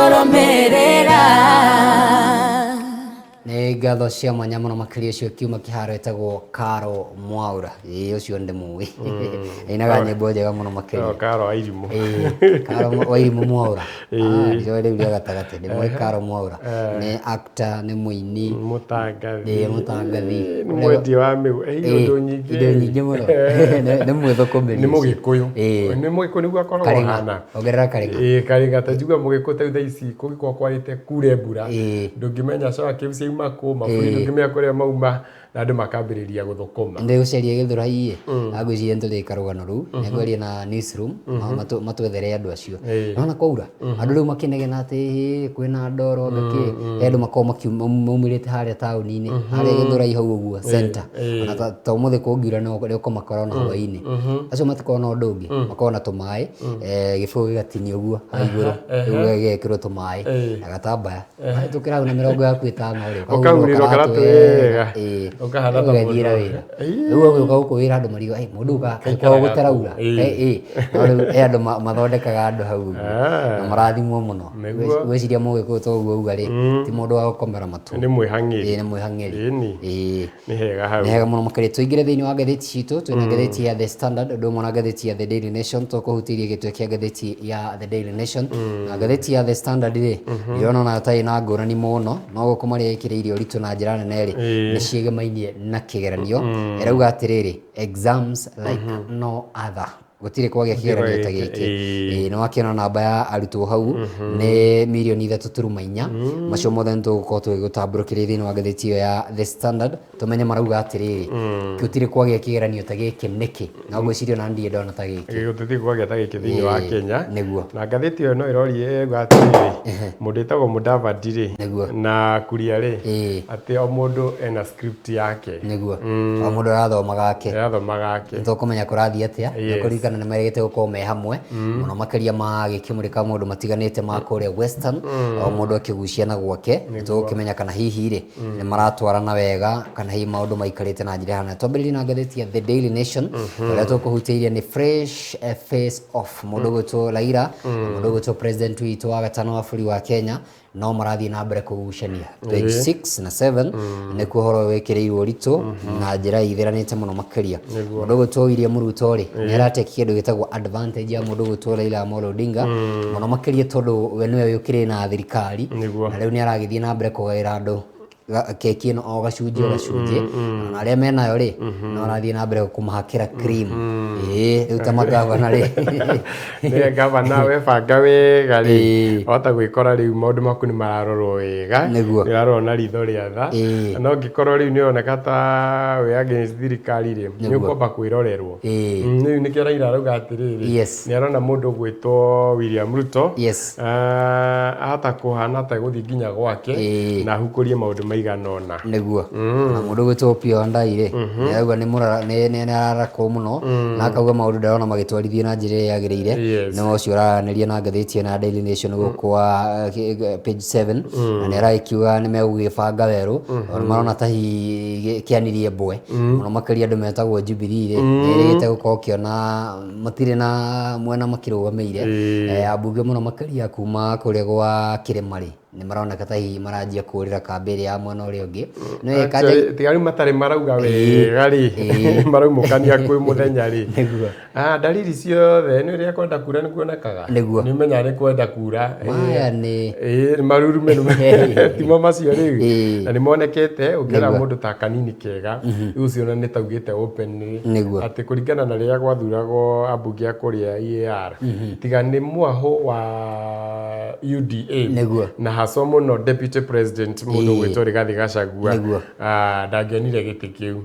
ngũrũmĩrĩra. Nĩ ngatho cia mwanya mũno makĩria ũcio kiuma kĩharo etagwo Karo Mwaura. Ĩĩ, ũcio ndĩmũĩ, ainaga nyĩmbo njega mũno makĩria. Oh, Karo Wairimũ. Ĩĩ, Karo Wairimũ Mwaura. Ah, ndiroĩ rĩu rĩa gatagatĩ, ndĩmũĩ Karo Mwaura nĩ actor, nĩ mũini. Mũtangathi. Ĩĩ, mũtangathi. Nĩ mwendia wa mĩgũ. Indo nyingĩ. Indo nyingĩ mũno. Nĩ mwĩthũkũmĩri. Nĩ mũgĩkũyũ. Ĩĩ. Nĩ mũgĩkũyũ nĩguo akoragwo Karĩng'a. ahana. Ongerera karĩng'a. Ĩĩ, karĩng'a. Ta njigua mũgĩkũyũ ta rĩu thaa ici kũngĩkorwo kwarĩte kure mbura, Ĩĩ. ndũngĩmenya coa kĩu ciauma kũ, maburi ndũngĩmenya kũrĩa mauma, na andũ makambĩrĩria gũthũkũma. Ndĩ gũceria Gĩthũrai ĩ, agwĩciria nĩ tũrĩka rũgano rũu, nĩ ngwaria na newsroom matwethere andũ acio. Nona kwaura andũ rĩu makĩnegena atĩ "Ĩ, kwĩna ndoro na kĩ", he andũ makoragwo maumĩrĩte harĩa taũni-inĩ, harĩa Gĩthũrai hau ũguo center. Ona ta ũmũthĩ kũngiura no nĩ ũkũmakora ona hwaĩ-inĩ. Acio matikoragwo na ũndũ ũngĩ, makoragwo na tũmaĩ, gĩbũyũ gĩgatinio ũguo hau igũrũ, rĩu gĩgekĩrwo tũmaĩ na gatambaya. Wahĩtũkĩra hau na mĩrongo yaku ĩtano rĩ, ũkahurĩrwo karatũ wega. Ĩĩ. Ũkahana ta ũgethiĩra mũndũ. Wĩra. Rĩu ũgĩũka gũkũ wĩra andũ marigo, "Ĩ, mũndũ ũyũ kaĩ kwao gũtaraura?" Ĩ, no rĩu he andũ mathondekaga andũ hau ũguo na marathimwo mũno. Nĩguo. Ngwĩciria mũgĩkũyũ ta ũguo auga rĩ, ti mũndũ wa gũkomera matũ. Nĩ mwĩhang'ĩri. Ĩĩ, nĩ mwĩhang'ĩri. Ĩni. Ĩĩ. Nĩ hega hau. Nĩ hega mũno makĩria. Tũingĩre thĩinĩ wa ngathĩti citũ. Twĩna ngathĩti ya The Standard, ũndũ ũmwe na ngathĩti ya The Daily Nation. Tũkũhutĩirie gĩtwe kĩa ngathĩti ya The Daily Nation. Na ngathĩti ya The Standard rĩ, ndĩrona onayo ta ĩna ngũrani mũno, no gũkũ marĩa ĩkĩrĩire ũritũ na njĩra nene rĩ, nĩ ciĩgemainie na kĩgeranio. Ĩrauga atĩrĩrĩ, "Exams like no other." Gũtirĩ kwagĩa kĩgeranio ta gĩkĩ. Ĩĩ, nĩ wakĩona namba ya arutwo hau nĩ mirioni 3.4. Macio mothe nĩ tũgũkorwo tũgĩgũtambũrũkĩria thĩinĩ wa ngathĩti ĩyo ya The Standard, tũmenye marauga atĩrĩrĩ, gũtirĩ kwagĩa kĩgeranio ta gĩkĩ nĩkĩ. Na ngwĩciria ona ndirĩ ndona ta gĩkĩ. Gũtirĩ kwagĩa ta gĩkĩ thĩinĩ wa Kenya. Nĩguo. Na ngathĩti ĩyo no ĩroria ĩrauga atĩrĩrĩ, mũndũ wĩtagwo Mudavadi rĩ, na Kuria rĩ, atĩ o mũndũ ena script yake. Nĩguo, o mũndũ arathoma gake. Arathoma gake. Nĩ tũkũmenya kũrathiĩ atĩa. Nĩ kũririkana nĩ merĩgĩte gũkorwo me hamwe mũno makĩria magĩkĩmũrĩka maũndũ matiganĩte ma kũrĩa Western, o mũndũ akĩgucia na gwake. Nĩ tũgũkĩmenya kana hihi rĩ, nĩ maratwarana wega, kana hihi maũndũ maikarĩte na njĩra ĩhana. Twambĩrĩrie na ngathĩti ya The Daily Nation. Ũrĩa tũkũhutĩirie nĩ fresh face off, mũndũ ũgwĩtwo Raila na mũndũ ũgwĩtwo president witũ wa gatano wa bũrũri wa Kenya no marathiĩ na mbere kũgucania. Page 6 na 7 nĩkuo ũhoro ũyũ wĩkĩrĩirwo ũritũ na njĩra ĩithĩranĩte mũno makĩria. Mũndũ ũgwĩtwo William Ruto rĩ, nĩ arateki kĩndũ gĩtagwo advantage ya mũndũ ũgwĩtwo Raila Amolo Odinga mũno makĩria, tondũ we nĩwe ũkĩrĩ na thirikari na rĩu nĩ aragĩthiĩ na mbere kũgaĩra andũ keki ĩno o gacunjĩ o gacunjĩ, na arĩa menayo rĩ, no arathiĩ na mbere kũmahakĩra cream. Ĩĩ, rĩu ta magavana rĩ, Nĩ gavana webanga wega rĩ, wahota gwĩkora rĩu maũndũ maku nĩ mararorwo wega. Nĩguo. Nĩ ũrarorwo na ritho rĩa tha. No ũngĩkorwo rĩu nĩ ũroneka ta wĩ against thirikari rĩ, nĩ ũkwamba kwĩrorerwo. Rĩu nĩkĩo Raila arauga atĩrĩrĩ, nĩ arona mũndũ ũgwĩtwo William Ruto ahota kũhana ta gũthiĩ nginya gwake na ahukũrie maũndũ maigana ũna. Nĩguo, na mũndũ ũgwĩtwo Opiyo Wandayi rĩ, nĩ arauga nĩ mũrara nĩ ararakwo mũno na akauga maũndũ ndarona magĩtwarithio na njĩra ĩrĩa yagĩrĩire. Nĩ ũcio ũraranĩria na ngathĩti ĩno ya Daily Nation gũkũ wa page 7, na nĩ aragĩkiuga nĩ megũgĩbanga werũ tondũ marona ta hihi kĩanirie mbwe mũno makĩria. Andũ metagwo Jubilee rĩ, nĩ ĩrĩgĩte gũkorwo ũkĩona matirĩ na mwena makĩrũgamĩire. Ambunge mũno makĩria kuma kũrĩa gwa kĩrĩma rĩ, nĩ maroneka ta hihi maranjia kũrĩra kambĩ ĩrĩa ya mwena ũrĩa ũngĩ. No ĩĩ, Actually, tiga rĩu matarĩ marauga wega rĩ, maraumũkania kwĩ mũthenya rĩ. Nĩguo. Ah, ndariri ciothe nĩ rĩrĩa kwenda kura nĩ kuonekaga. Nĩguo. Nĩ ũmenyaga nĩ kwenda kura. Maya nĩ Ĩĩ, nĩ marurume timo macio rĩu. Na nĩ monekete ũngĩra mũndũ ta Kanini Kega rĩu ũcio ona nĩ taugĩte openly atĩ kũringana na rĩrĩa gwathuragwo ambunge a kũrĩa EAR, tiga nĩ mwahũ wa UDA na haswa mũno deputy president mũndũ ũgwĩtwo Rigathi Gachagua, ndangĩonire gĩtĩ kĩu.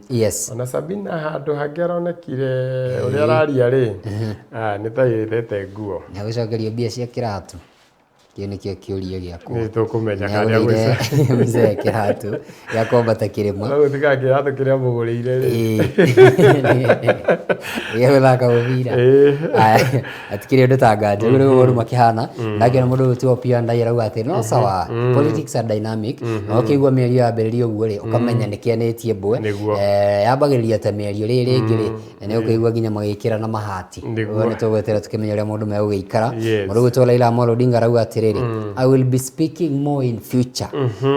Ona Sabina handũ hangĩ aronekire ũrĩa araria rĩ, nĩ ta ĩthete nguo. Nĩ agũcokerio mbia cia kĩratũ? Kĩu nĩkĩo kĩũria gĩakwa. Nĩ tũkũmenya kana nĩagũrĩire mzee kĩratũ gĩa kwambata kĩrĩma. No gũtiga kĩratũ kĩrĩa mũgũrĩire rĩ. Gĩa gũthaka mũbira. Aya, hatikĩrĩ ũndũ ta nganja. Ũguo nĩguo maũndũ makĩhana. Ndakĩona mũndũ ũyũ ti Opiyo Wandayi arauga atĩ no sawa, politics are dynamic, na ũkĩigua mĩario yambĩrĩria ũguo rĩ, ũkamenya nĩ kĩanĩtie mbwe. Yambagĩrĩria ta mĩario, rĩrĩ rĩngĩ rĩ, nĩ ũkũigua nginya magĩkĩra na mahati. Nĩguo. Nĩ tũgweterera tũkĩmenye ũrĩa maũndũ megũgĩikara. Yes. Mũndũ ũgwĩtwo Raila Amolo Odinga arauga atĩrĩrĩ, atĩrĩrĩ, "I will be speaking more in future,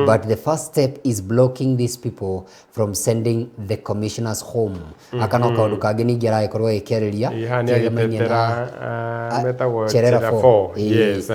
but the first step is blocking these people from sending the commissioners home." Aka no kaũndũ kangĩ ningĩ aragĩkorwo agĩkĩarĩria Ĩĩ, haha nĩ kĩegemainie agĩtetera na metagwo Cherera Cherera 4. 4. Yes.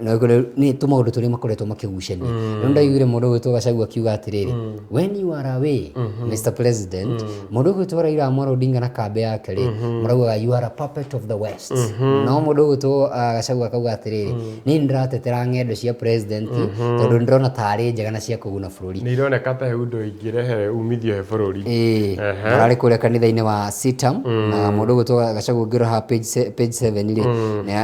Na nĩ tũmaũndũ tũrĩa makoretwo makĩgucania. Rĩu ndaiguire mũndũ ũgwĩtwo Gachagua akiuga atĩrĩrĩ, "When you are away, Mr President," mũndũ ũgwĩtwo Raila Amolo Odinga na kambĩ yake rĩ, maraugaga, "You are a puppet of the West." No mũndũ ũgwĩtwo Gachagua akauga atĩrĩrĩ, "Niĩ nĩ ndĩratetera ng'endo cia president tondũ nĩ ndĩrona tarĩ njega na cia kũguna bũrũri." Nĩ ironeka ta he ũndũ ingĩrehe umithio he bũrũri. Ĩĩ, mararĩ kũrĩa kanitha-inĩ wa CITAM, na mũndũ ũgwĩtwo Gachagua ũngĩrora haha page 7 rĩ,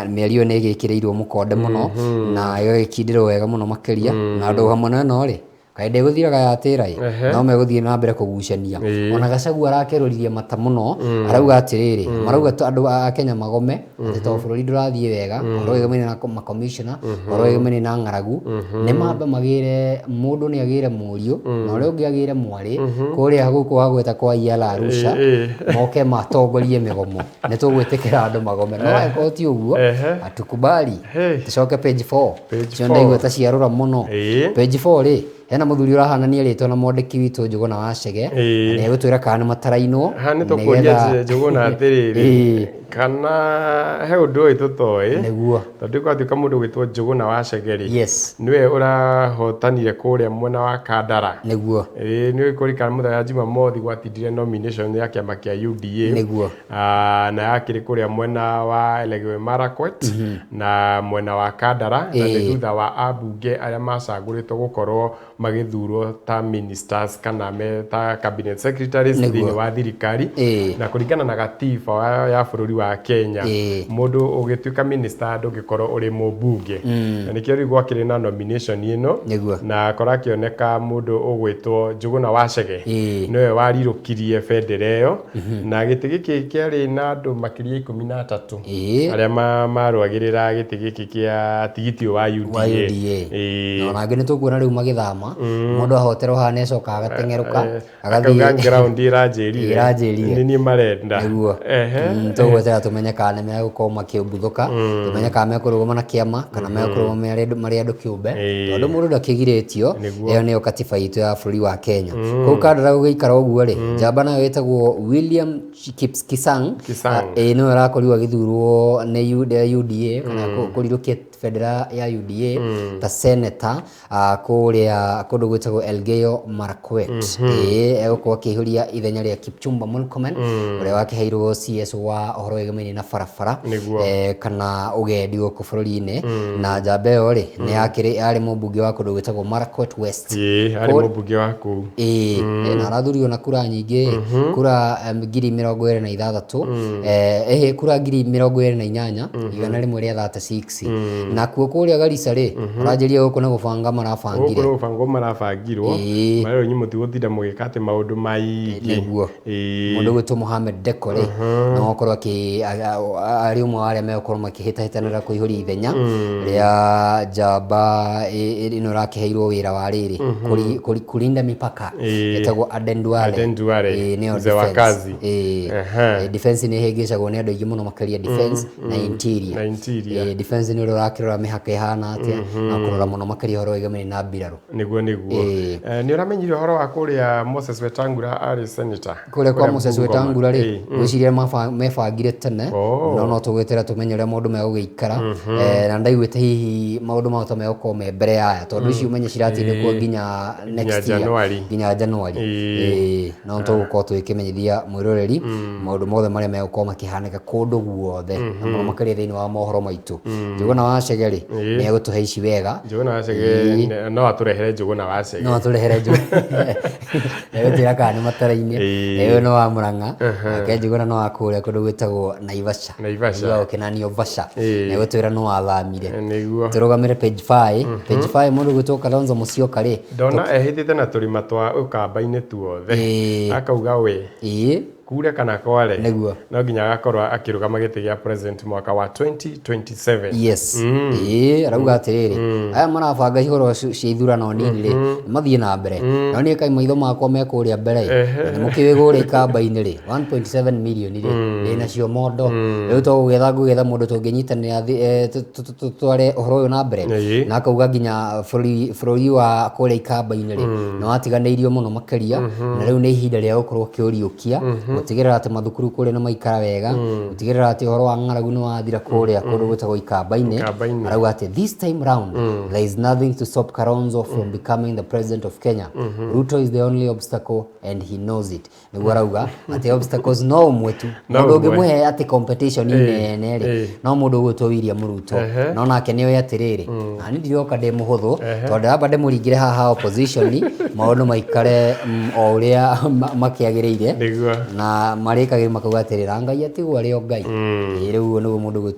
mĩario nĩ ĩgĩkĩrĩirwo mũkonde mũno na ĩgagĩkindĩrwo wega mũno makĩria. Na andũ hamwe na ĩno rĩ, kaĩ ndĩgũthiraga yatĩra ĩ, no megũthiĩ na mbere kũgucania. Ona Gachagua arakerũririe mata mũno, arauga atĩrĩrĩ, marauga andũ a Kenya magome atĩ tondũ bũrũri ndũrathiĩ wega, ũhoro wĩgemaine na makomishona, ũhoro wĩgemaine na ng'aragu, nĩ mambe magĩre mũndũ nĩ agĩre mũriũ na ũrĩa ũngĩ agĩre mwarĩ kũrĩa gũkũ wagweta kwa Iala Arusha, moke matongorie mĩgomo. Nĩ tũgwĩtĩkĩra andũ magome, no angĩkorwo ti ũguo, hatukubali. Hey. Tũcoke page 4. Page Cio 4. ndaigua ta ciarũra mũno. Page 4 rĩ, hena mũthuri ũrahanania rĩtwa na mwandĩki witũ Njũgũna wa Chege, na nĩ egũtwĩra kana nĩ matarainwo. Haha nĩ tũkũria Njũgũna atĩrĩrĩ, kana he ũndũ ũyũ tũtoĩ? Nĩguo. Tondũ gwatuĩka mũndũ ũgwĩtwo Njũgũna wa Chege rĩ, nĩwe ũrahotanire kũrĩa mwena wa Kandara. Nĩguo. Ĩĩ, nĩ kũrikana mũthenya wa Jumamothi gwatindire nomination ya kĩama kĩa UDA. Nĩguo. Na yakĩrĩ kũrĩa mwena wa Elgeyo Marakwet na mwena wa Kandara, na nĩ thutha wa ambunge arĩa macagũrĩtwo gũkorwo magĩthurwo ta ministers kana me ta cabinet secretaries thĩinĩ wa thirikari. Na kũringana na gatiba ya bũrũri wa Kenya, mũndũ ũgĩtuĩka minister ndũngĩkorwo ũrĩ mũmbunge, na nĩkĩo rĩu gwakĩrĩ na nomination ĩno. Na kũrakĩoneka mũndũ ũgwĩtwo Njũgũna wa Chege nĩwe warirũkirie bendera ĩyo, na gĩtĩ gĩkĩ kĩarĩ na andũ makĩria 13 arĩa marũagĩrĩra gĩtĩ gĩkĩ kĩa tigiti ũyũ wa UDA. Wa UDA. Na ona angĩ nĩ tũkuona rĩu magĩthama, mũndũ ahoterwo haha nĩ acokaga agateng'erũka. Akauga ground ĩranjĩrire. Ĩranjĩrire. Nĩ niĩ marenda. Nĩguo. Tũgwetera tũmenye kana nĩ megũkorwo makĩmbuthũka, tũmenye kana mekũrũgama na kĩama kana mekũrũgama marĩ andũ kĩũmbe, tondũ mũndũ ndakĩgirĩtio. Ĩyo nĩyo katiba itũ ya bũrũri wa Kenya. Kũu Kandara gũgĩikara ũguo rĩ, njamba nayo ĩtagwo William Kisang. Kisang. Ĩĩ, nĩwe ũrakorirwo agĩthurwo nĩ UDA kana kũrirũkia bendera ya UDA ta senator kũrĩa kũndũ gwĩtagwo Elgeyo Marakwet. Ĩĩ, egũkorwo akĩihũria ithenya rĩa Kipchumba Murkomen, ũrĩa wakĩheirwo CS wa ũhoro wĩgemaine na barabara kana ũgendi gũkũ bũrũri-inĩ. Na njamba ĩyo rĩ, nĩ yakĩrĩ yarĩ mũmbunge wa kũndũ gwĩtagwo Marakwet West. Ĩĩ, arĩ mũmbunge wa kũu. Ĩĩ, na arathurirwo na kura nyingĩ, kura 26,000, kura 28,136. Nakuo kũrĩa Garissa rĩ, maranjĩria gũkũ na gũbanga marabangire. Gũkũ nĩ gũbangwo marabangirwo. Marerwo inyuĩ mũtigũtinda mũgĩka atĩ maũndũ maingĩ. Nĩguo. Mũndũ ũgwĩtwo Mohamed Deko rĩ, no akorwo arĩ ũmwe wa arĩa megũkorwo makĩhĩtahĩtanĩra kũihũria ithenya rĩa njamba ĩno ĩrakĩheirwo wĩra wa rĩrĩ kulinda mipaka, ĩtagwo Aden Duale. Aden Duale, Ĩĩ, nĩyo mzee wa defense. kazi. Defense nĩ ĩhĩngĩcagwo nĩ andũ aingĩ mũno makĩria, defense na interior. Na interior. Ĩĩ, defense nĩ ũrĩa ũrakĩrora mĩhaka ĩhana atĩa na kũrora mũno makĩria ũhoro wĩgemaine na mbirarũ. Nĩguo. Nĩ ũramenyire ũhoro wa kũrĩa Moses Wetangula arĩ senator? Kũrĩa kwa Moses Bungoma. Wetangula rĩ, ngwĩciria mebangire tene, no tũgwĩtĩra tũmenye ũrĩa maũndũ megũgĩikara. Na ndaiguĩte hihi maũndũ mau ta megũkorwo me mbere ya aya, tondũ ici ũmenye ciratindĩkwo nginya next year. January. Nginya January. Ĩĩ, no tũgũkorwo tũgĩkĩmenyithia mwĩroreri maũndũ mothe marĩa megũkorwo makĩhanĩka kũndũ guothe, na mũno makĩria thĩinĩ wa mohoro maitũ. Njũgũna wa Chege rĩ, nĩ egũtũhe ici wega. Njũgũna wa Chege no atũrehere Njũgũna wa Chege. No atũrehere Njũgũna. Egũtwĩra kana nĩ matara-inĩ. Ũyũ nĩ wa Murang'a, nake Njũgũna nĩ wa kũrĩa kũndũ gwĩtagwo Naivasha. Naivasha. Nĩguo gũkĩnanio Vasha. Nĩ egũtwĩra nĩ wathamire. Nĩguo. Tũrũgamĩre page 5. Page 5, mũndũ gwĩtwo Kalonzo Musyoka rĩ, Ndona ehĩtĩte na tũrĩma twa ũkamba-inĩ tuothe. Akauga we. Kure kana kware. Nĩguo. No nginya agakorwo akĩrũgama gĩtĩ gĩa president mwaka wa 2027. Yes, ĩĩ, arauga atĩrĩrĩ, aya marabanga ihoro cia ithurano nini rĩ, mathiĩ na mbere, no niĩ kaĩ maitho makwa me kũrĩa mbere ĩ, na nĩ mũkĩũĩ kũrĩa ikamba-inĩ rĩ, 1.7 million rĩ, ndĩ nacio mondo. Rĩu to gũgĩetha ngũgĩetha mũndũ tũngĩnyitanĩra tũtware ũhoro ũyũ na mbere. Na akauga nginya bũrũri wa kũrĩa ikamba-inĩ rĩ, nĩ watiganĩirio mũno makĩria, na rĩu nĩ ihinda rĩa gũkorwo ũkĩũriũkia, gũtigĩrĩra atĩ mathukuru kũrĩa nĩ maikara wega, gũtigĩrĩra atĩ ũhoro wa ng'aragu nĩ wathira kũrĩa kũndũ gwĩtagwo ikamba-inĩ. Ikamba-inĩ. Arauga atĩ this time round there is nothing to stop Kalonzo from becoming the president of Kenya. Ruto is the only obstacle and he knows it. Nĩguo arauga atĩ obstacles no ũmwe tu. No Mũndũ ũmwe. ũngĩmũhe atĩ competition nene rĩ, no mũndũ ũgwĩtwo William Ruto. No nake nĩoĩ atĩrĩrĩ, na niĩ ndiroka ndĩ mũhũthũ, tondũ ndĩramba ndĩmũringĩre haha opposition, maũndũ maikare o ũrĩa makĩagĩrĩire. Nĩguo. Na marĩkagĩrĩria makauga atĩrĩrĩ, na Ngai atigwo arĩ o Ngai. Ĩĩ, rĩu ũguo nĩguo mũndũ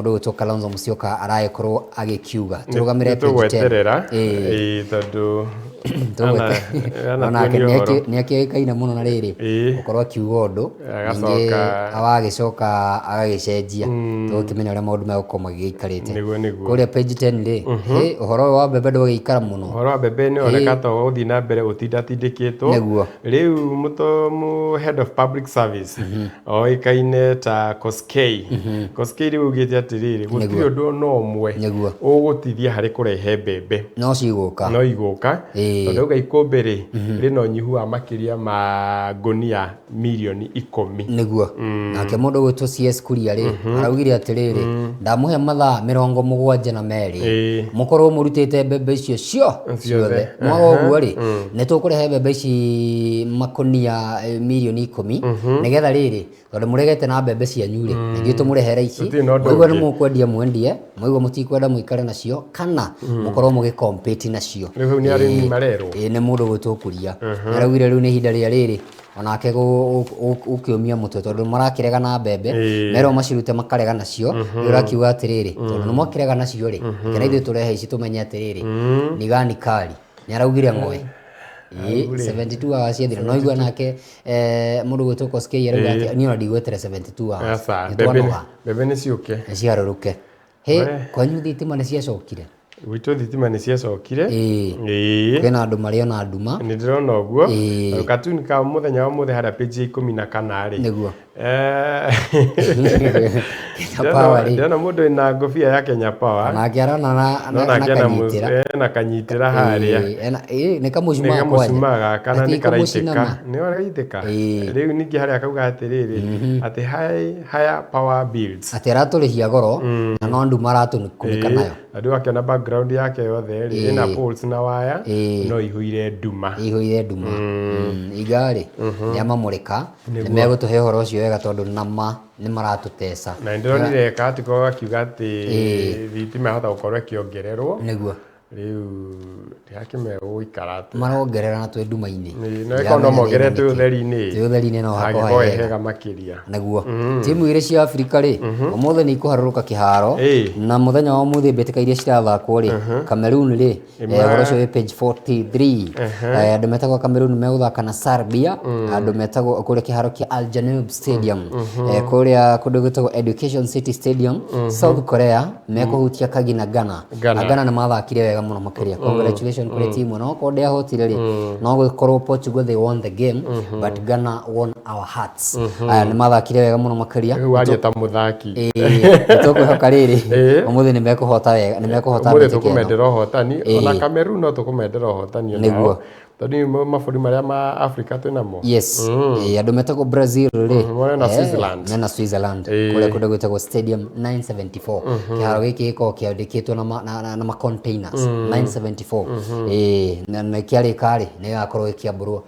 ũgwĩtwo Kalonzo Musyoka aragĩkorwo agĩkiuga. Tũrũgamĩre page 10. Tũgweterera. Ĩĩ. Ĩĩ, tondũ Onake anatuonia ũhoro. nĩ akĩũĩkaine mũno na rĩrĩ, gũkorwo akiuga ũndũ, Agacoka. ningĩ agagĩcoka agagĩcenjia, tũgũkĩmenya ũrĩa maũndũ megũkorwo magĩgĩikarĩte. Nĩguo, nĩguo. Kũrĩa page 10 rĩ, hĩ, ũhoro ũyũ wa mbembe ndũgĩikara mũno. Ũhoro wa mbembe nĩ ũroneka ta ũgũthiĩ na mbere ũtindatindĩkĩtwo. Nĩguo. Rĩu head of public service oĩkaine ta Koskei. Koskei rĩu augĩte atĩrĩrĩ, gũtirĩ ũndũ ona ũmwe Nĩguo. ũgũtithia harĩ kũrehe mbembe. No cigũka. No igũka. Ĩĩ. Tondũ auga ikũmbĩ rĩ, rĩna ũnyihu wa makĩria ma ngũnia mirioni 10. Nĩguo. Nake mũndũ ũgwĩtwo CS Kuria rĩ, araugire atĩrĩrĩ, ndamũhe mathaa 72, mũkorwo mũrutĩte mbembe icio ciothe. Mwaga ũguo rĩ, nĩ tũkũrehe mbembe ici makũnia mirioni 10, nĩgetha rĩrĩ, tondũ mũregete na mbembe cianyu rĩ, ningĩ tũmũrehere ici, Tũtirĩ na ũndũ mwaigua nĩ ũngĩ. mũkwendia mwendie, mwaigua mũtikwenda mũikare nacio, kana mũkorwo mũgĩkompĩti nacio. Rĩu hau nĩ arĩmi marerwo. Ĩĩ, nĩ mũndũ ũgwĩtwo Kuria. Nĩaraugire rĩu nĩ ihinda rĩa rĩrĩ, onake gũkĩũmia mũtwe, tondũ marakĩrega na mbembe, merwo macirute makarega nacio. Rĩu ũrakiuga atĩrĩrĩ, tondũ nĩ mwakĩrega nacio rĩ, reke ithuĩ tũrehe ici tũmenye atĩrĩrĩ, ni gani kali. Nĩ araugire ng'oe. Ĩĩ, 72 hours ciathira. No igua nake, mũndũ ũgwĩtwo Koskei arauga atĩ niĩ ona ndigweterera 72 hours. Aca, Nĩ mbembe twanoga. mbembe nĩ ciũke. Nĩ cigarũrũke. Hĩ, kwanyu thitima nĩ ciacokire? Gwitũ thitima nĩ ciacokire. Ĩĩ. Ĩĩ. Kwĩna andũ marĩ ona nduma. Nĩ ndĩrona ũguo. Ĩĩ. Katuni ka mũthenya wa ũmũthĩ harĩa page ya 14 rĩ. Nĩguo. Kenya Power rĩ. Ndĩrona mũndũ wĩna ngũbia ya Kenya Power. Nake arona No na nake kanyitĩra. ena kanyitĩra harĩa. Ĩĩ, nĩ kamũcumaa Nĩ kamũcumaa gaka na Ati nĩ karaitĩka. kamũcinama. Nĩ karaitĩka. Ĩĩ. Rĩu ningĩ harĩa akauga atĩrĩrĩ, atĩ higher power bills. Atĩ aratũrĩhia goro, na no nduma aratũkunĩka nayo. Na rĩu akĩona background yake yothe rĩ, ĩna poles na waya, no ihũire nduma. Ihũire nduma. Iga rĩ, nĩ amamũrĩka, nĩ megũtũhe ũhoro ũcio wega tondũ nama nĩ maratũteca. Na nĩndĩronire kartiko gakiuga atĩ thitima yahota gũkorwo ĩkĩongererwo. Nĩguo. Rĩu ndĩrakĩmenya gũgũikara atĩa. Marongerera na twĩ nduma-inĩ. Ĩĩ, no ĩkorwo no mongerere twĩ ũtheri-inĩ. Twĩ ũtheri-inĩ no hakorwo Hangĩkorwo he he hega. hega makĩria. Nĩguo. Timu igĩrĩ cia Afrika rĩ, ũmũthĩ nĩ ikũharũrũka kĩharo, na mũthenya wa ũmũthĩ mbĩtĩka iria cirathakwo rĩ, Cameroon rĩ, ũhoro ũcio wĩ page 43. Andũ metagwo Cameroon megũthaka na Serbia, andũ metagwo kũrĩa kĩharo kĩa Al Janoub Stadium, kũrĩa kũndũ gwĩtagwo Education City Stadium, South Korea mekũhutia Kagi na Ghana. Ghana. Na Ghana nĩ mathakire wega mũno makĩria. Congratulations kũrĩ timu ĩno. Okorwo ndĩahotire rĩ, no gũkorwo Portugal they won the game, but Ghana won our hearts. Aya nĩ mathakire wega mũno makĩria. Rĩu waria ta mũthaki. Ĩĩ, nĩ tũkwĩhoka rĩrĩ, Ĩĩ. ũmũthĩ nĩ mekũhota wega, nĩ mekũhota Ũmũthĩ mbĩtĩka ĩno. tũkũmendera ũhotani, ona Cameroon no tũkũmendera ũhotani onao. Nĩguo. Tondũ nĩ mabũrũri marĩa ma Africa twĩ namo. Yes. Ĩĩ, andũ metagwo Brazil rĩ, Mena Switzerland. mena Switzerland. Kũrĩa kũndũ gwĩtagwo Stadium 974. Kĩharo gĩkĩ gĩkoragwo kĩandĩkĩtwo na ma containers 974. Ĩĩ, na kĩarĩka rĩ, nĩ gĩgakorwo gĩkĩambũrwo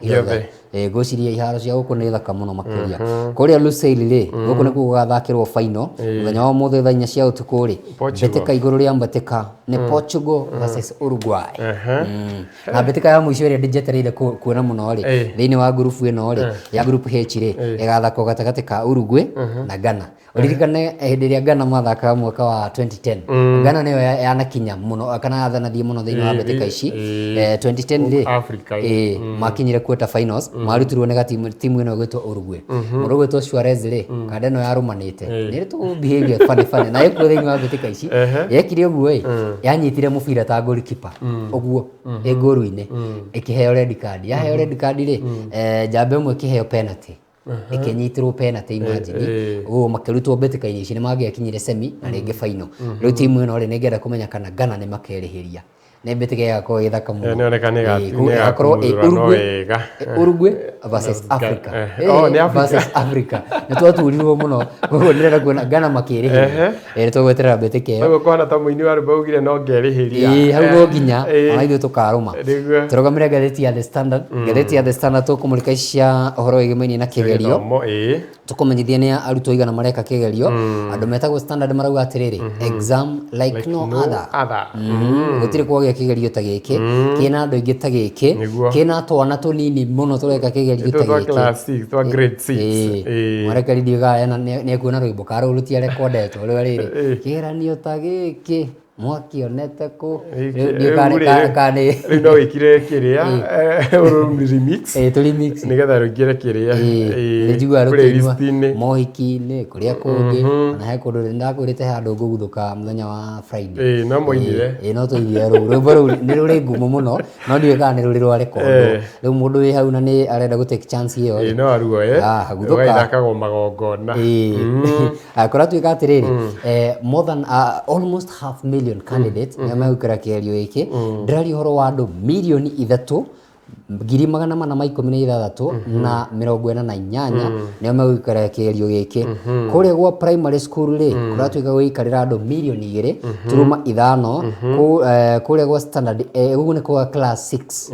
Gĩothe. Ĩĩ, ngwĩciria iharo cia gũkũ nĩ thaka mũno makĩria. Kũrĩa Lusail rĩ, gũkũ nĩkuo gũgathakĩrwo final mũthenya wa ũmũthĩ thaa inya cia ũtukũ rĩ, Portugal. mbĩtĩka igũrũ rĩa mbĩtĩka nĩ Portugal versus Uruguay. Na mbĩtĩka ya mũico ĩrĩa njetereire kuona mũno rĩ, thĩinĩ wa ngurubu ĩno rĩ, ya group H rĩ, ĩgathakwo gatagatĩ ka Uruguay na Ghana. Ũririkane hĩndĩ ĩrĩa Ghana mathakaga mwaka wa 2010, Ghana nĩyo yanakinya mũno kana yathanathiĩ mũno thĩinĩ wa mbĩtĩka ici. 2010 rĩ, Africa, makinyire quarter finals. Marutirwo nĩ gatimu timu ĩno ĩgwĩtwo Uruguay. Mũndũ ũgwĩtwo Suarez rĩ, kanda ĩno yarũmanĩte. Nĩ tũ behavior funny funny na ĩkuo thĩinĩ wa mbĩtĩka ici. Yekire ũguo ĩ, yanyitire mũbira ta goalkeeper. Ũguo ĩ ngũru-inĩ ĩkĩheo red card. Yaheo red card rĩ, njamba ĩmwe ĩkĩheo penalty. Ĩkĩnyitĩrwo penalty, imagine. Ũguo makĩrutwo mbĩtĩka-inĩ ici, nĩ mangĩakinyire semi na rĩngĩ final. Rĩu timu ĩno rĩ, nĩ ngĩenda kũmenya kana Ghana nĩ makerĩhĩria. Nĩ mbĩtĩka ĩgakorwo ĩ thaka mũno. Nĩoneka nĩ Koguo ĩgakorwo ĩ ĩgakumũra no Uruguay, wega. Uruguay versus Africa. Oh, nĩ Africa. Versus Africa. Nĩ twaturirwo mũno. Koguo ndĩrenda kuona Ghana makĩrĩhĩria. Nĩ tũgweterera mbĩtĩka ĩyo. Ũguo kũhana ta mũini wa rwĩmbo augire no ngerĩhĩria. Ĩĩ, hau no nginya ona ithuĩ tũkarũma. Nĩguo. Tũrũgamĩre ngathĩti ya The Standard. Ngathĩti ya The Standard tũkũmũrĩka ici cia ũhoro wĩgĩmainie na kĩgerio. Gĩthomo, ĩĩ. Tũkũmenyithia nĩ arutwo igana mareka kĩgerio. Andũ metagwo Standard marauga atĩrĩrĩ, exam like no No other. other. Gũtirĩ kwagĩa kĩgerio ta gĩkĩ kĩna andũ aingĩ ta gĩkĩ Nĩguo. kĩna twana tũnini mũno tũreka kĩgerio ta Tũ twa gĩkĩ. class 6, twa grade 6. Ĩĩ. Mwarekeri ndiũĩ kana nĩ ekuona rwĩmbo ka rũu rũtiarekondetwo rũrĩa rĩrĩ kĩgeranio ta gĩkĩ mwakĩonete kũ. Rĩu ndiũĩ kana nĩ Rĩu no wĩkire kĩrĩa remix Ĩĩ, tũ remix. Nĩgetha rũingĩre kĩrĩa Nĩ njiguaga rũkĩinwo playlist-inĩ. mohiki-inĩ kũrĩa kũngĩ, ona he kũndũ ndakwĩrĩte handũ ngũguthũka mũthenya wa Friday. Ĩĩ, no moinire. Ĩĩ, no tũinire rũu rwĩmbo rũu nĩ rũrĩ ngumo mũno, no ndiũĩ kana nĩ rũrĩ rwa rekondwo. Rĩu mũndũ wĩ hau na nĩ arenda gũ take chance ĩyo Ĩĩ, rĩ, no aruoe. Ah, guthũka. Ũgagĩthakagwo magongona. Ĩĩ. Kũratuĩka atĩrĩrĩ, more than almost half million candidates nĩo megũikara kĩgerio gĩkĩ. Ndĩraria ũhoro wa andũ 3,468,048 nĩo megũikara kĩgerio gĩkĩ. Kũrĩa gwa primary school rĩ, kũratuĩka gũgĩikarĩra andũ 2,000.5 kũrĩa gwa standard, ũguo nĩ kwa class 6.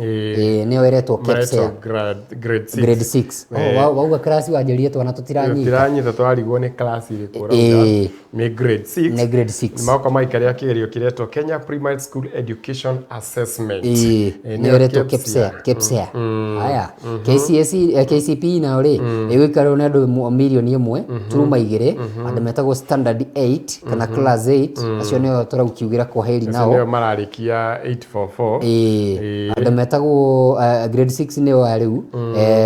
Nĩyo ĩretwo Maretwo KPSEA. Grade 6. Grade 6. Oh, wauga class wanjĩrire twana tũtiranyita. Tiranyita, twarigwo nĩ class ĩrĩkũ ũrauga. Nĩ grade 6. Nĩ grade 6. Magoka maikarĩra kĩgerio kĩretwo Kenya Primary School Education Assessment. Ĩĩ, Nĩyo nĩyo ĩretwo KPSEA. KPSEA. KPSEA. Haya, KCSE, KCPE nayo rĩ, ĩgũikarĩrwo nĩ andũ 1.2 million, andũ metagwo standard 8 kana class 8, acio nĩo tũraukiugĩra kwaheri Acio nao. nĩo mararĩkia 844. Ĩĩ, andũ metagwo grade 6 nĩo aya rĩu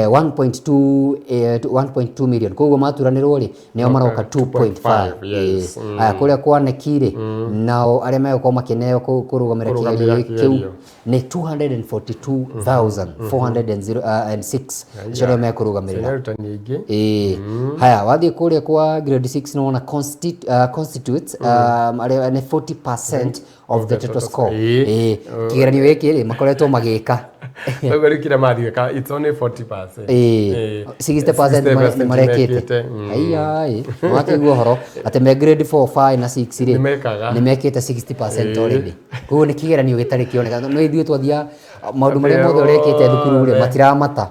1.2 1.2 million, koguo maturanĩrwo rĩ, nĩo maroka 2.5. Yes. Ĩĩ. Aya, kũrĩa kwa KNEC rĩ, nao arĩa megũkorwo makĩneo kũrũgamĩra Kũrũgamĩrĩra kĩgerio kĩu kĩgerio. Nĩ 242,406, acio nĩo mekũrũgamĩrĩra. Nĩ arutani aingĩ. Ĩĩ. Haya, wathiĩ kũrĩa kwa grade 6 nĩwona constitutes arĩa nĩ 40% of the total score. Ĩĩ, kĩgeranio gĩkĩ rĩ, makoretwo magĩka Koguo rĩu kĩrĩa mathiĩ ka it's only 40%. Ĩĩ, 60% nĩ marekĩte. Aiya ĩ, wakĩigua ũhoro atĩ me grade 4, 5 na 6 rĩ, Nĩmekaga. nĩ mekĩte 60% already. Koguo nĩ kĩgeranio gĩtarĩ kĩoneka no ithuĩ twathiaga maũndũ marĩa mothe ũrekĩte thukuru rĩ, matiramata.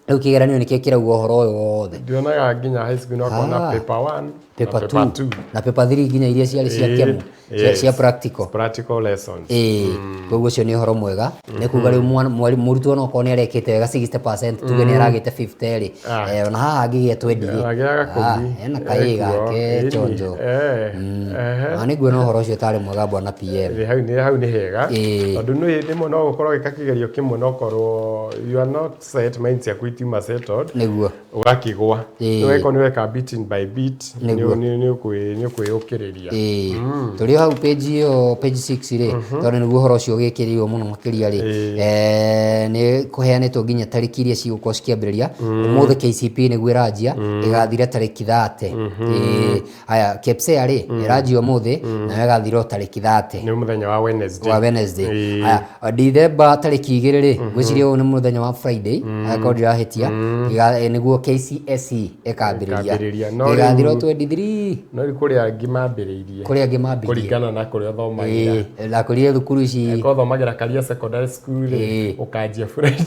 Rĩu kĩgeranio nĩkĩo kĩrauga ũhoro ũyũ wothe. Ndionaga nginya high school no kona Ah. paper 1 paper 2 na paper 3, nginya iria ciarĩ cia kemu cia practical. Practical lessons. Ĩĩ, koguo ũcio nĩ ũhoro mwega, nĩ kuga rĩu mũrutwo no okorwo nĩ arekĩte wega 60%, tuge nĩ aragĩte 50 rĩ, ona haha angĩgĩa 20 rĩ, Agĩaga kũgi. ena kaĩ gake chonjo. Na nĩ nguona ũhoro ũcio tarĩ mwega, bwana PM. Ĩ, hau nĩ hega, Ĩĩ. tondũ nĩ rĩmwe no gũkorwo gĩka kĩgerio kĩmwe no korwo you are not set, mind ciaku itiuma settled, Nĩguo. Ũgakĩgwa. Nĩweka nĩ weka bit by bit, nĩ ũkwĩyũkĩrĩria. Ĩĩ, tũrĩ o hau page ĩyo, page 6 rĩ, tondũ nĩguo ũhoro ũcio ũgĩkĩrĩirwo mũno makĩria rĩ, nĩ kũheanĩtwo nginya tarĩki iria cigũkorwo cikĩambĩrĩria. Ũmũthĩ KCPE nĩguo ĩranjia, ĩgathira tarĩki 30. Ĩĩ, haya, KPSEA rĩ, ĩranjia ũmũthĩ nayo ĩgathira o tarĩki 30. Nĩ mũthenya wa Wednesday. Wa Wednesday. Ĩĩ. Haya, Dithemba tarĩki 2 rĩ, ngwĩciria ũyũ nĩ mũthenya wa Friday angĩkorwo ndirahĩtia, nĩguo KCSE ĩkambĩrĩria. Ĩkambĩrĩria. No ĩgathira o rĩu- 23. No rĩu kũrĩ angĩ mambĩrĩirie. Kũrĩ angĩ mambĩrĩirie. Kũringana na kũrĩa ũthomagĩra. Ĩĩ, ndakũrire thukuru ici. Korwo ũthomagĩra Karia Secondary School rĩ, Ĩĩ. ũkanjia fresh.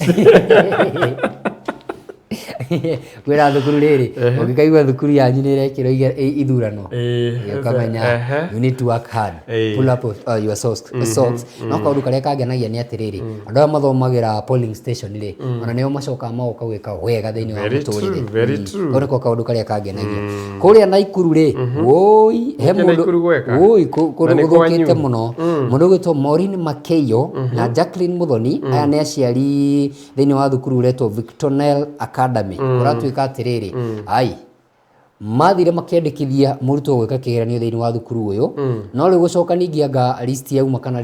Kwĩna thukuru rĩrĩ, ũngĩkaigua thukuru yanyu nĩ ĩrekĩrwo ithurano, ũkamenya you need to work hard, pull up your socks. No kaũndũ karĩa kangenagia nĩ atĩrĩrĩ, andũ aya mathomagĩra polling station rĩ, ona nĩo macokaga magoka gwĩka wega thĩinĩ wa mũtũrĩre. True, very true. Kau nĩko kaũndũ karĩa kangenagia. Kũrĩa Naikuru rĩ, wũi, he Ũkĩ mũndũ Naikuru gweka? Wũi, kũndũ Na nĩ gũthũkĩte kwanyu? mũno. Mũndũ ũgwĩtwo Maureen Makeyo na Jacqueline Muthoni, aya nĩ aciari thĩinĩ wa thukuru ũretwo Victonel Academy. Kũratuĩka atĩrĩrĩ, ai mathire makĩandĩkithia mũrutwo gwĩka kĩgeranio thĩinĩ wa thukuru ũyũ, no rĩu gũcoka ningĩ anga list yauma kana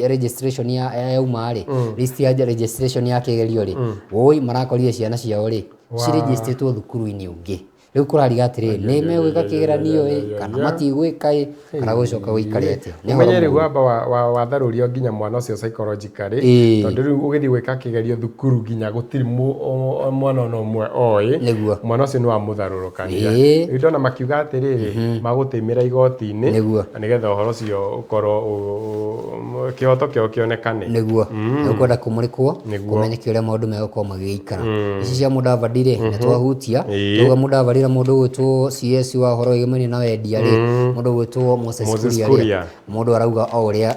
registration yauma rĩ, list ya registration ya kĩgerio rĩ, wũi, marakorire ciana ciao rĩ ciregistĩtwo thukuru-inĩ ũngĩ. Rĩu kũrariga atĩrĩrĩ, nĩ megwĩka kĩgeranio ĩ kana matigwĩka ĩ, kana gũcoka gũikare atĩa? Nĩ ũhoro Ũmenye rĩu mũũru. wamba watharũrio nginya mwana ũcio psychologically, tondũ rĩu ũgĩthiĩ gwĩka kĩgerio thukuru nginya gũtirĩ mwana ona ũmwe oĩ. Mwana ũcio nĩ wamũtharũrũkania. Rĩu ndona makiuga atĩrĩrĩ, magũtĩmĩra igoti-inĩ na nĩgetha ũhoro ũcio ũkorwo kĩhoto kĩao kĩonekane. Nĩguo nĩ ũkwenda kũmũrĩkwo, kũmenyeke ũrĩa maũndũ megũkorwo magĩgĩikara. Ici cia Mudavadi rĩ, nĩ twahutia. Twauga Mudavadi na mũndũ ũgwĩtwo CS wa ũhoro wĩgĩmainie na wendia rĩ, mũndũ ũgwĩtwo Moses Moses Kuria rĩ, Kuria. mũndũ arauga o ũrĩa,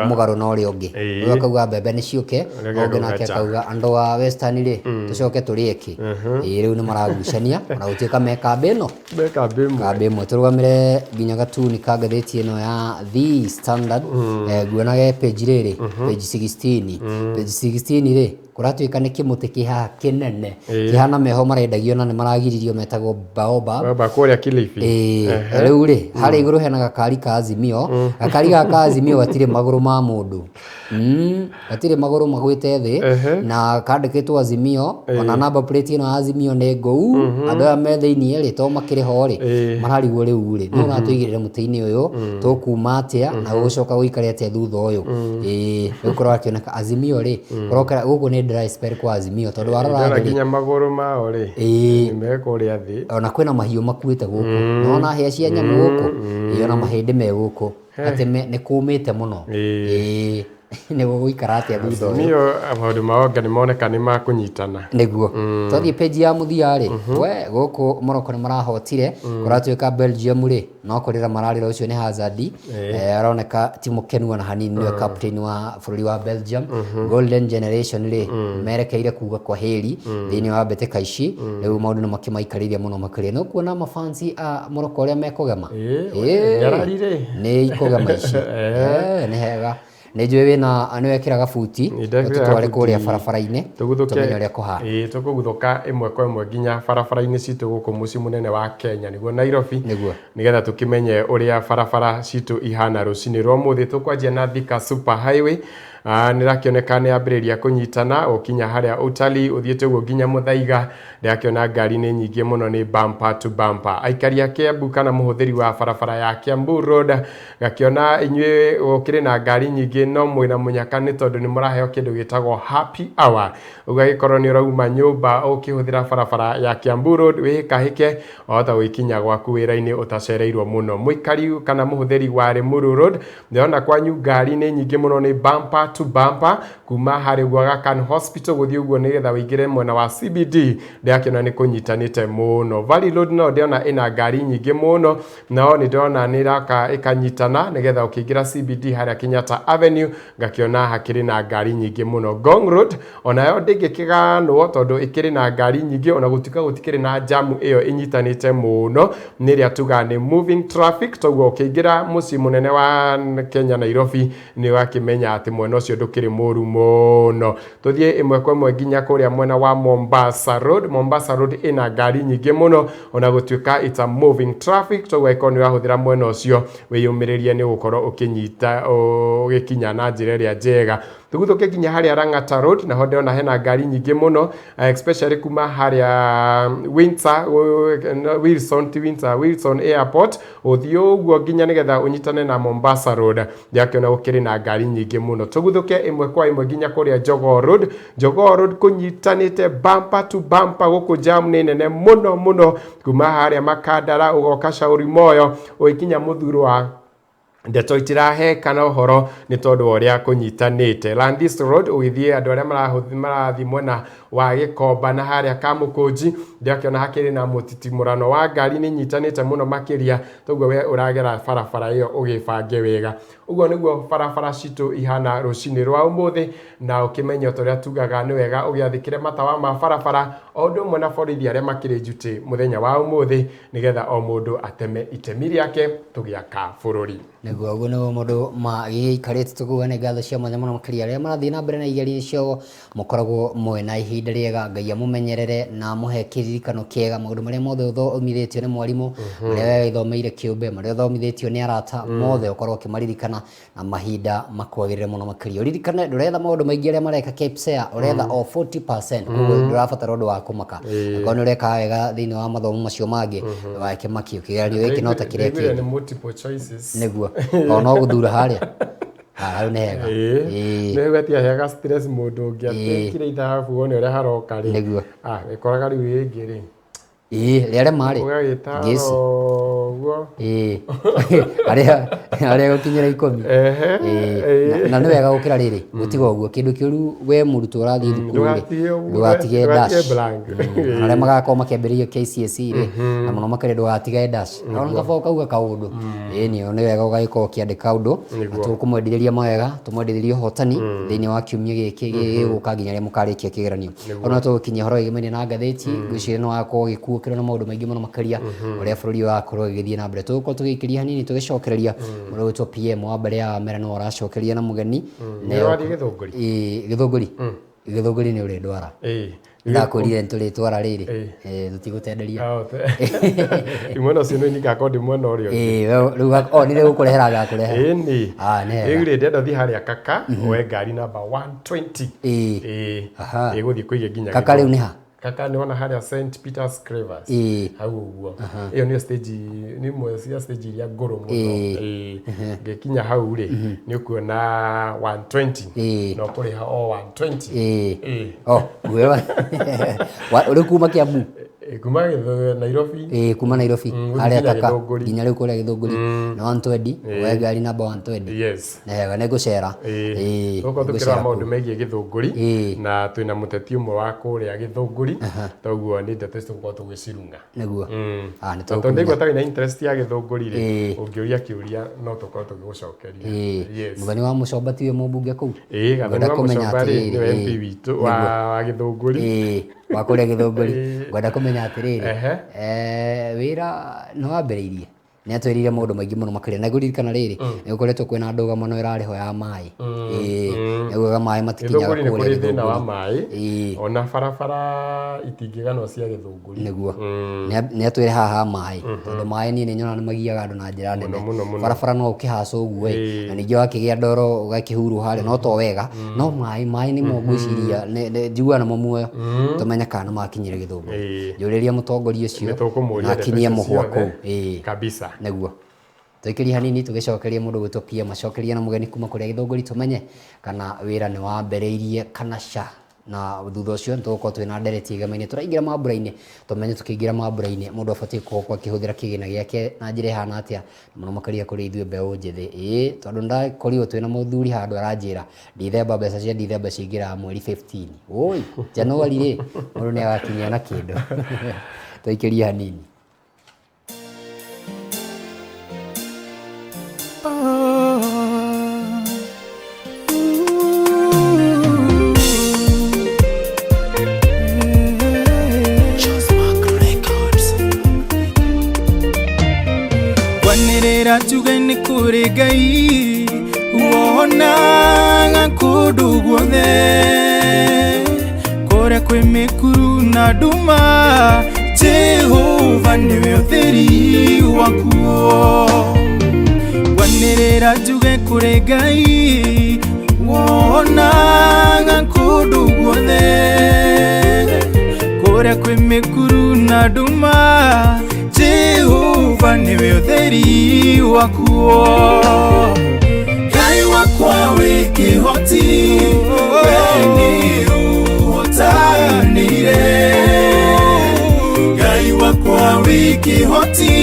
mũgarũ na ũrĩa ũngĩ. Ũyũ akauga mbembe nĩ ciũke, Ũrĩa ũngĩ ũngĩ nake akauga nja. akauga andũ a Western rĩ, tũcoke tũrĩe kĩ. Rĩu nĩ maragucania, ona gũtuĩka me kambĩ ĩno. Me kambĩ ĩmwe. Kambĩ ĩmwe. Tũrũgamĩre nginya gatuni ka ngathĩti ĩno ya The Standard. Nguonage page rĩrĩ, page 16. Page 16 rĩ, kũratuĩka nĩ kĩmũtĩ kĩ haha kĩnene, kĩhana meho marendagio na nĩ maragiririo, metagwo baobab. Baobab kũrĩa Kilifi. Rĩu rĩ, harĩa igũrũ hena gakari ka Azimio. Gakari gaka ka Azimio gatirĩ magũrũ ma mũndũ. Gatirĩ magũrũ magwĩte thĩ, na kandĩkĩtwo Azimio, ona number plate ĩno ya Azimio nĩ ngũu. Andũ aya me thĩiniĩ rĩ, to makĩrĩ ho rĩ, mararigwo rĩu rĩ, nũ ũratũigĩrĩra mũtĩ-inĩ ũyũ, tũkuma atĩa, na gũgũcoka gũikare atĩa thutha ũyũ. Rĩu kũrakĩoneka Azimio rĩ, kũroka gũkũ nĩ dry spell kwa Azimio, tondũ warora Ndĩrona thĩ rĩ, nginya magũrũ mao rĩ, nĩ me kũrĩa thĩ. Ona kwĩna mahiũ makuĩte gũkũ. Nĩwona hĩa cia nyamũ gũkũ? Ona mahĩndĩ me gũkũ. Atĩ nĩ kũmĩte mũno. Nĩ gũgũikara atĩa thutha ũyũ? Azimio maũndũ mao anga nĩ moneka nĩ makũnyitana. Nĩguo. Twathiĩ page ya mũthia rĩ, we gũkũ Morocco nĩ marahotire, kũratuĩka Belgium rĩ, no kũrĩra mararĩra, ũcio nĩ Hazard. Aroneka ti mũkenu ona hanini, nĩwe captain wa bũrũri wa Belgium. Golden Generation rĩ, merekeire kuga kwa heri thĩinĩ wa mbĩtĩka ici. Rĩu maũndũ nĩ makĩmaikarĩire mũno makĩria. Nĩ ũkuona mafansi a Morocco ũrĩa mekũgema? Nyarari rĩ. Nĩ ikũgema ici. Nĩ hega. Nĩ njũĩ wĩna nĩ wekĩraga buti, Nĩ ndekĩraga ũtũtware kũrĩa buti. barabara-inĩ, Tũguthũke, tũmenye ũrĩa kũhana. Tũkũguthũka ĩmwe kwa ĩmwe nginya barabara-inĩ citũ gũkũ mũciĩ mũnene wa Kenya, nĩguo Nairobi. Nĩgetha tũkĩmenye ũrĩa barabara citũ ihana rũcinĩ rwa ũmũthĩ. Tũkwanjia na Thika Super Highway. Nĩ rakĩoneka nĩ yambĩrĩria kũnyitana ũkinya harĩa Utalii ũthiĩte ũguo nginya Muthaiga. Ndĩrakĩona ngari nĩ nyingĩ mũno, nĩ bumper to bumper. Aikari a Kiambu kana mũhũthĩri wa barabara ya Kiambu Road, ngakĩona inyuĩ gũkĩrĩ na ngari nyingĩ, no mwĩna mũnyaka nĩ tondũ nĩ mũraheo kĩndũ gĩtagwo happy hour. Ũgagĩkorwo nĩ ũrauma nyũmba ũkĩhũthĩra barabara ya Kiambu Road, wĩhĩkahĩke wahota gũgĩkinya gwaku wĩra-inĩ ũtacereirwo mũno. Mũikari kana mũhũthĩri wa Limuru Road, ndĩrona kwanyu ngari nĩ nyingĩ mũno, nĩ bumper to bumper kuma harĩ ũguo Aga Khan Hospital gũthiĩ ũguo nĩgetha ũingĩre mwena wa CBD. Ndĩrakĩona nĩ kũnyitanĩte mũno. Valley Road no ndĩrona ĩna ngari nyingĩ mũno, no nĩ ndĩrona nĩ ĩraka ĩkanyitana nĩgetha ũkĩingĩra CBD harĩa Kenyatta Avenue, ngakĩona hakĩrĩ na ngari nyingĩ mũno. Ngong Road onayo ndĩngĩkĩganwo tondũ ĩkĩrĩ na ngari nyingĩ, ona gũtuĩka gũtikĩrĩ na jamu ĩyo ĩnyitanĩte mũno, nĩ ĩrĩa tugaga nĩ moving traffic. Toguo ũkĩingĩra mũciĩ mũnene wa Kenya Nairobi, nĩ ũgakĩmenya atĩ mwena ũcio ndũkĩrĩ mũru mũno. Tũthiĩ ĩmwe kwa ĩmwe nginya kũrĩa mwena wa Mombasa Road. Mombasa Road ĩna ngari nyingĩ mũno, ona gũtuĩka it's a moving traffic, toguo angĩkorwo nĩ ũrahũthĩra mwena ũcio wĩyũmĩrĩrie, nĩ ũgũkorwo ũkĩnyita ũgĩkinya na njĩra ĩrĩa njega. Tũguthũke nginya harĩa Lang'ata Road, naho ndĩrona hena ngari nyingĩ mũno, especially kuma harĩa Windsor, Wilson, ti Windsor, Wilson Airport ũthiĩ ũguo nginya nĩgetha ũnyitane na Mombasa Road. Ndĩrakĩona gũkĩrĩ na ngari nyingĩ mũno. Tũguthũke ĩmwe kwa ĩmwe nginya kũrĩa Jogoo Road. Jogoo Road kũnyitanĩte bumper to bumper, gũkũ jam nĩ nene mũno mũno, kuma harĩa Makandara ũgoka Shauri Moyo ũgĩkinya Mũthurwa, ndeto itirahekana ũhoro nĩ tondũ wa ũrĩa kũnyitanĩte. Landis Road ũgĩthiĩ, andũ arĩa marathiĩ mwena Wa Gĩkomba na harĩa Kamũkũnji ndĩrakĩona hakĩrĩ na mũtitimũrano wa ngari nĩ nyitanĩte mũno makĩria, toguo we ũragera barabara ĩyo ũgĩbange wega. Ũguo nĩguo barabara citũ ihana rũcinĩ rwa ũmũthĩ, na ũkĩmenye ta ũrĩa tugaga nĩ wega ũgĩathĩkĩre matawa ma barabara o ũndũ ũmwe na borithi arĩa makĩrĩ njutĩ mũthenya wa ũmũthĩ, nĩgetha o mũndũ ateme itemi rĩake tũgĩaka bũrũri. Nĩguo, ũguo nĩguo mũndũ magĩikarĩte. Tũkuga nĩ ngatho cia mwanya mũno makĩria arĩa marathiĩ na mbere na igerio ciao. Mũkoragwo mwena ihinda rĩega, Ngai amũmenyerere na amũhe kĩririkano kĩega, maũndũ marĩa mothe ũthomithĩtio nĩ mwarimũ, marĩa we wĩthomeire kĩũmbe, marĩa ũthomithĩtio nĩ arata, mothe ũkorwo ũkĩmaririkana na mahinda makwagĩrĩre mũno makĩria. Ũririkane ndũretha maũndũ maingĩ arĩa mareka KPSEA, ũretha o 40%, koguo ndũrabatara ũndũ wa kũmaka. Angĩkorwo nĩ ũrekaga wega thĩinĩ wa mathomo macio mangĩ, ndũgakĩmakio, kĩgeranio gĩkĩ no ta kĩrĩa Ndaiguire kĩngĩ. Nĩ multiple choices. Nĩguo, o no gũthura harĩa. Ah, hau nĩ hega. Nĩ gwetiaheaga stress mũndũ ũngĩ atekire ithabu wone ũrĩa haroka rĩ. Ah, wĩkoraga rĩu rĩngĩ rĩ Rĩarĩ marĩ ũgagĩtara ngĩci ũguo. Arĩa arĩa gũkinyĩra 10. Ehe. Na nĩ wega gũkĩra rĩrĩ gũtiga ũguo kĩndũ kĩũru, we mũrutwo ũrathiĩ thukuru rĩ, Ndũgatige ũguo, ndũgatige ndũgatige dash. blank. Na arĩa magakorwo makĩambĩrĩria KCSE rĩ, na mũno makĩria ndũgatige dash. Ona kaba ũkauga kaũndũ, ĩni nĩ wega ũgagĩkorwo ũkĩandĩka ũndũ. Na tũkũmwendithĩria mawega, tũmwendithĩrie ũhotani thĩinĩ wa kiumia gĩkĩ gĩgũka nginya rĩrĩa mũkarĩkia kĩgeranio. Ona tũgũkinyia ũhoro wĩgĩmainie na ngathĩti, ngwĩciria nĩ wakorwo ũgĩkuũkĩrwo na maũndũ maingĩ mũno makĩria ũrĩa bũrũri ũrakorwo ũgĩthiĩ na mbere. Tũgũkorwo tũgĩikĩria hanini tũgĩcokereria mũndũ ũgwĩtwo PM wa mbere ya Wamera nĩwe ũracokeria na mũgeni. Nĩ ũrathiĩ Gĩthũngũri? Ĩĩ, Gĩthũngũri. Gĩthũngũri nĩ ũrĩndwara. Ndakwĩrire nĩtũrĩtwara rĩrĩ. Tũtigũtenderia. Mwena ũcio nĩ ningakorwo ndĩ mwena ũrĩa ũngĩ. Ĩĩ, rĩu o nĩ gũkũrehera ngakũrehera. Ĩni. Ah, nĩ wega. Rĩu rĩ, ndĩrenda thiĩ harĩa Kaka woe ngari namba 120. Ĩgũthiĩ kũiga nginya Kaka rĩu nĩ ha? Kaka nĩ wona harĩa St Peter's Clavers. Hau ũguo. Ĩyo nĩyo stage, nĩ imwe cia stage iria ngũrũ mũno. Ngĩkinya hau rĩ, nĩ ũkuona 120. Na ũkũrĩha o 120. Oh, rĩu kuma Kiambu? Kuma Nairobi. Kuma Nairobi. Gũthiĩ Harĩa nginya Kaka, Gĩthũngũri. Nginya rĩu kũrĩa Gĩthũngũri. Na 120, woe ngari namba 120. Yes. Nĩ wega, nĩ ngũcera. Tũgũkorwo Nĩ tũkĩrora ngũcera maũndũ kũu. megiĩ Gĩthũngũri na twĩna mũteti ũmwe wa kũrĩa Gĩthũngũri, toguo nĩ ndeto ici tũgũkorwo tũgĩcirung'a. Nĩguo. Ah, nĩ Na tondũ ndaigua tũkũmenya. ta wĩna interest ya Gĩthũngũri rĩ, ũngĩũria kĩũria no tũkorwo tũgĩgũcokeria. Yes. Mũthoni wa Mũcomba tiwe mũmbunge kũu? Gathoni Ngwenda wa kũmenya Mũcomba rĩ, atĩrĩrĩ, nĩwe MP witũ wa Gĩthũngũri. Wa kũrĩa Gĩthũngũri. Ngwenda kũmenya atĩrĩrĩ, wĩra nĩ wambĩrĩirie? Nĩ atwĩrire maũndũ maingĩ mũno makĩria, na ngũririkana rĩrĩ, nĩ gũkoretwo kwĩna ndũgamano ĩrarĩho ya maĩ. Nĩaugaga maĩ matikinyaga Gĩthũngũri nĩ kũrĩa kũrĩ thĩna wa Gĩthũngũri. maĩ, ona barabara itingĩganwo cia Gĩthũngũri. Nĩguo. Nĩ atwĩre haha ha maĩ, tondũ maĩ niĩ nĩ nyonaga nĩ magiaga andũ na njĩra nene. Mũno, mũno. Barabara no ũkĩhaca ũguo ĩ, na ningĩ wakĩgĩa ndoro ũgakĩhurwo harĩa, no to wega, no maĩ nĩmo ngwĩciria njiguaga nĩmo muoyo, tũmenye kana nĩ makinyire Gĩthũngũri. Njũrĩria mũtongoria ũcio Nĩ tũkũmũria na ndeto akinyie icio mũhwa ciothe. kũu. Kabisa. Nĩguo. Tũikĩrie hanini tũgĩcokerie mũndũ gwĩtwo PM acokerie na mũgeni kuma kũrĩa Gĩthũngũri, tũmenye kana wĩra nĩ wambĩrĩirie kana ca. Na thutha ũcio nĩ tũgũkorwo twĩna ndereti ĩgemaine, tũraingĩra mambura-inĩ, tũmenye tũkĩingĩra mambura-inĩ mũndũ abatiĩ gũkorwo akĩhũthĩra kĩgĩna gĩake na njĩra ĩhana atĩa, na mũno makĩria kũrĩ ithuĩ mbeũ njĩthĩ. Tondũ nĩndakorirwo twĩna mũthuri handũ aranjĩra Ndithemba, mbeca cia Ndithemba cingĩraga mweri 15. Oi, Januari rĩ, mũndũ nĩ agakinyia na kĩndũ. Tũikĩrie hanini. Kwanĩrĩra njuge nĩ kũrĩ Ngai wonaga kũndũ guothe, kũrĩa kwĩ mĩkuru na nduma, Jehova nĩwe ũtheri wakuo. Kwanĩrĩra njuge kũrĩ Ngai wonaga kũndũ guothe, kũrĩa kwĩ mĩkuru na nduma, Jehova nĩwe ũtheri wakuo. Ngai wakwa wĩ kĩhoti, we nĩ ũhotanĩire. Ngai wakwa wĩ kĩhoti,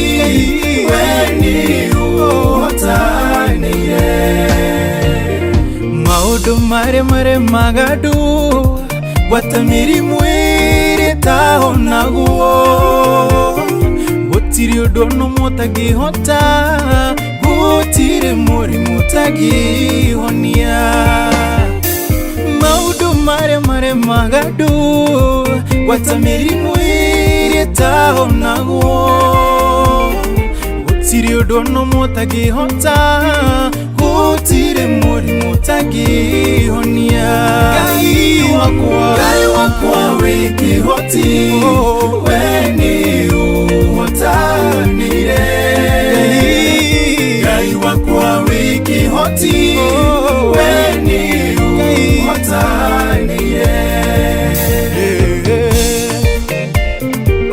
we nĩ ũhotanĩire. Maũndũ marĩa maremaga andũ Gwata mĩrimũ ĩrĩa ĩtahonagwo. Gũtirĩ ũndũ ona ũmwe ũtangĩhota, gũtirĩ mũrimũ ũtangĩhonia. Maũndũ marĩa maremaga andũ, gwata mĩrimũ ĩrĩa ĩtahonagwo. Gũtirĩ ũndũ ona ũmwe ũtangĩhota, gũtirĩ mũrimũ ũtangĩhonia. Ngai wakwa, Ngai wakwa wĩ kĩhoti, we nĩ ũhotanĩire. Ngai wakwa wĩ kĩhoti, we nĩ ũhotanĩire.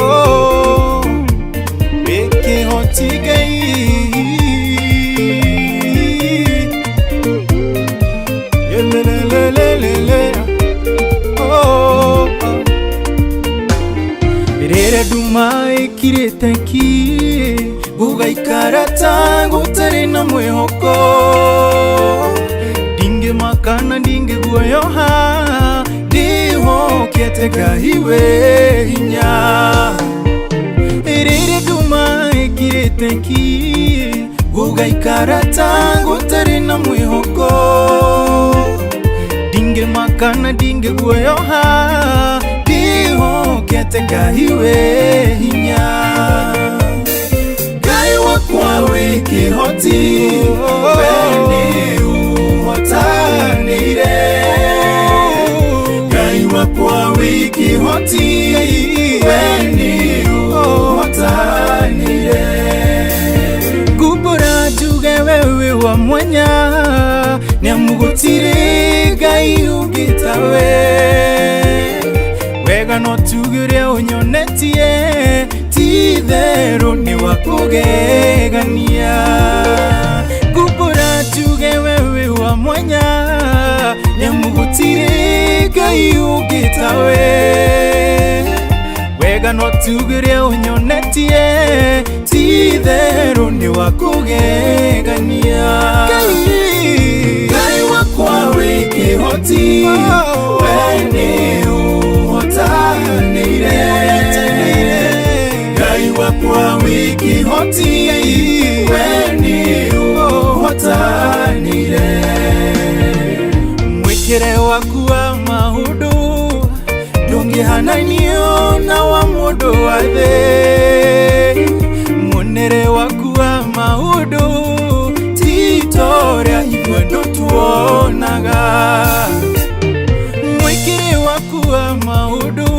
Oh, wĩ kĩhoti Ngai. Lelelelelele. Oh, oh. Rĩrĩa nduma ĩkirĩte ki, gũgaikara ta gũtarĩ na mwĩhoko, ndingĩmaka na ndingĩguoyoha, ndĩhokete Ngai wĩ hinya. Rĩrĩa nduma ĩkirĩte ki, gũgaikara ta gũtarĩ na mwĩhoko, ndingĩmaka na ndingĩguoyoha, ndĩhokete Ngai wĩ hinya. Ngai wakwa wĩ kĩhoti, we nĩ ũhotanĩire. Ngai wakwa wĩ kĩhoti, we nĩ ũhotanĩire. Ngumbũra njuge we wĩ wa mwanya, nĩamu gũtirĩ Ngai ũngĩ tawe. Wega no tuge ũrĩa ũnyonetie, ti itherũ nĩ wa kũgegania. Ngumbũra njuge we wĩ wa mwanya, nĩamu gũtirĩ Ngai ũngĩ tawe. Wega no tuge ũrĩa ũnyonetie, ti itherũ nĩ wa kũgegania. Ngai wakwa wĩ kĩhoti, we nĩ ũhotanĩire. Ngai wakwa wĩ kĩhoti, we nĩ ũhotanĩire. Mwĩkĩre waku wa maũndũ ndũngĩhananio na wa mũndũ wa thĩ. Muonere waku wa maũndũ ti ta ũrĩa ithuĩ andũ tuonaga. Mwĩkĩre waku wa maũndũ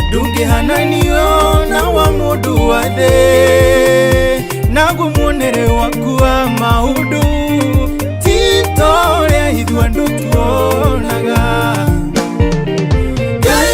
ndũngĩhananio na wa mũndũ wa thĩ. Naguo muonere waku wa maũndũ ti ta ũrĩa ithuĩ andũ tuonaga.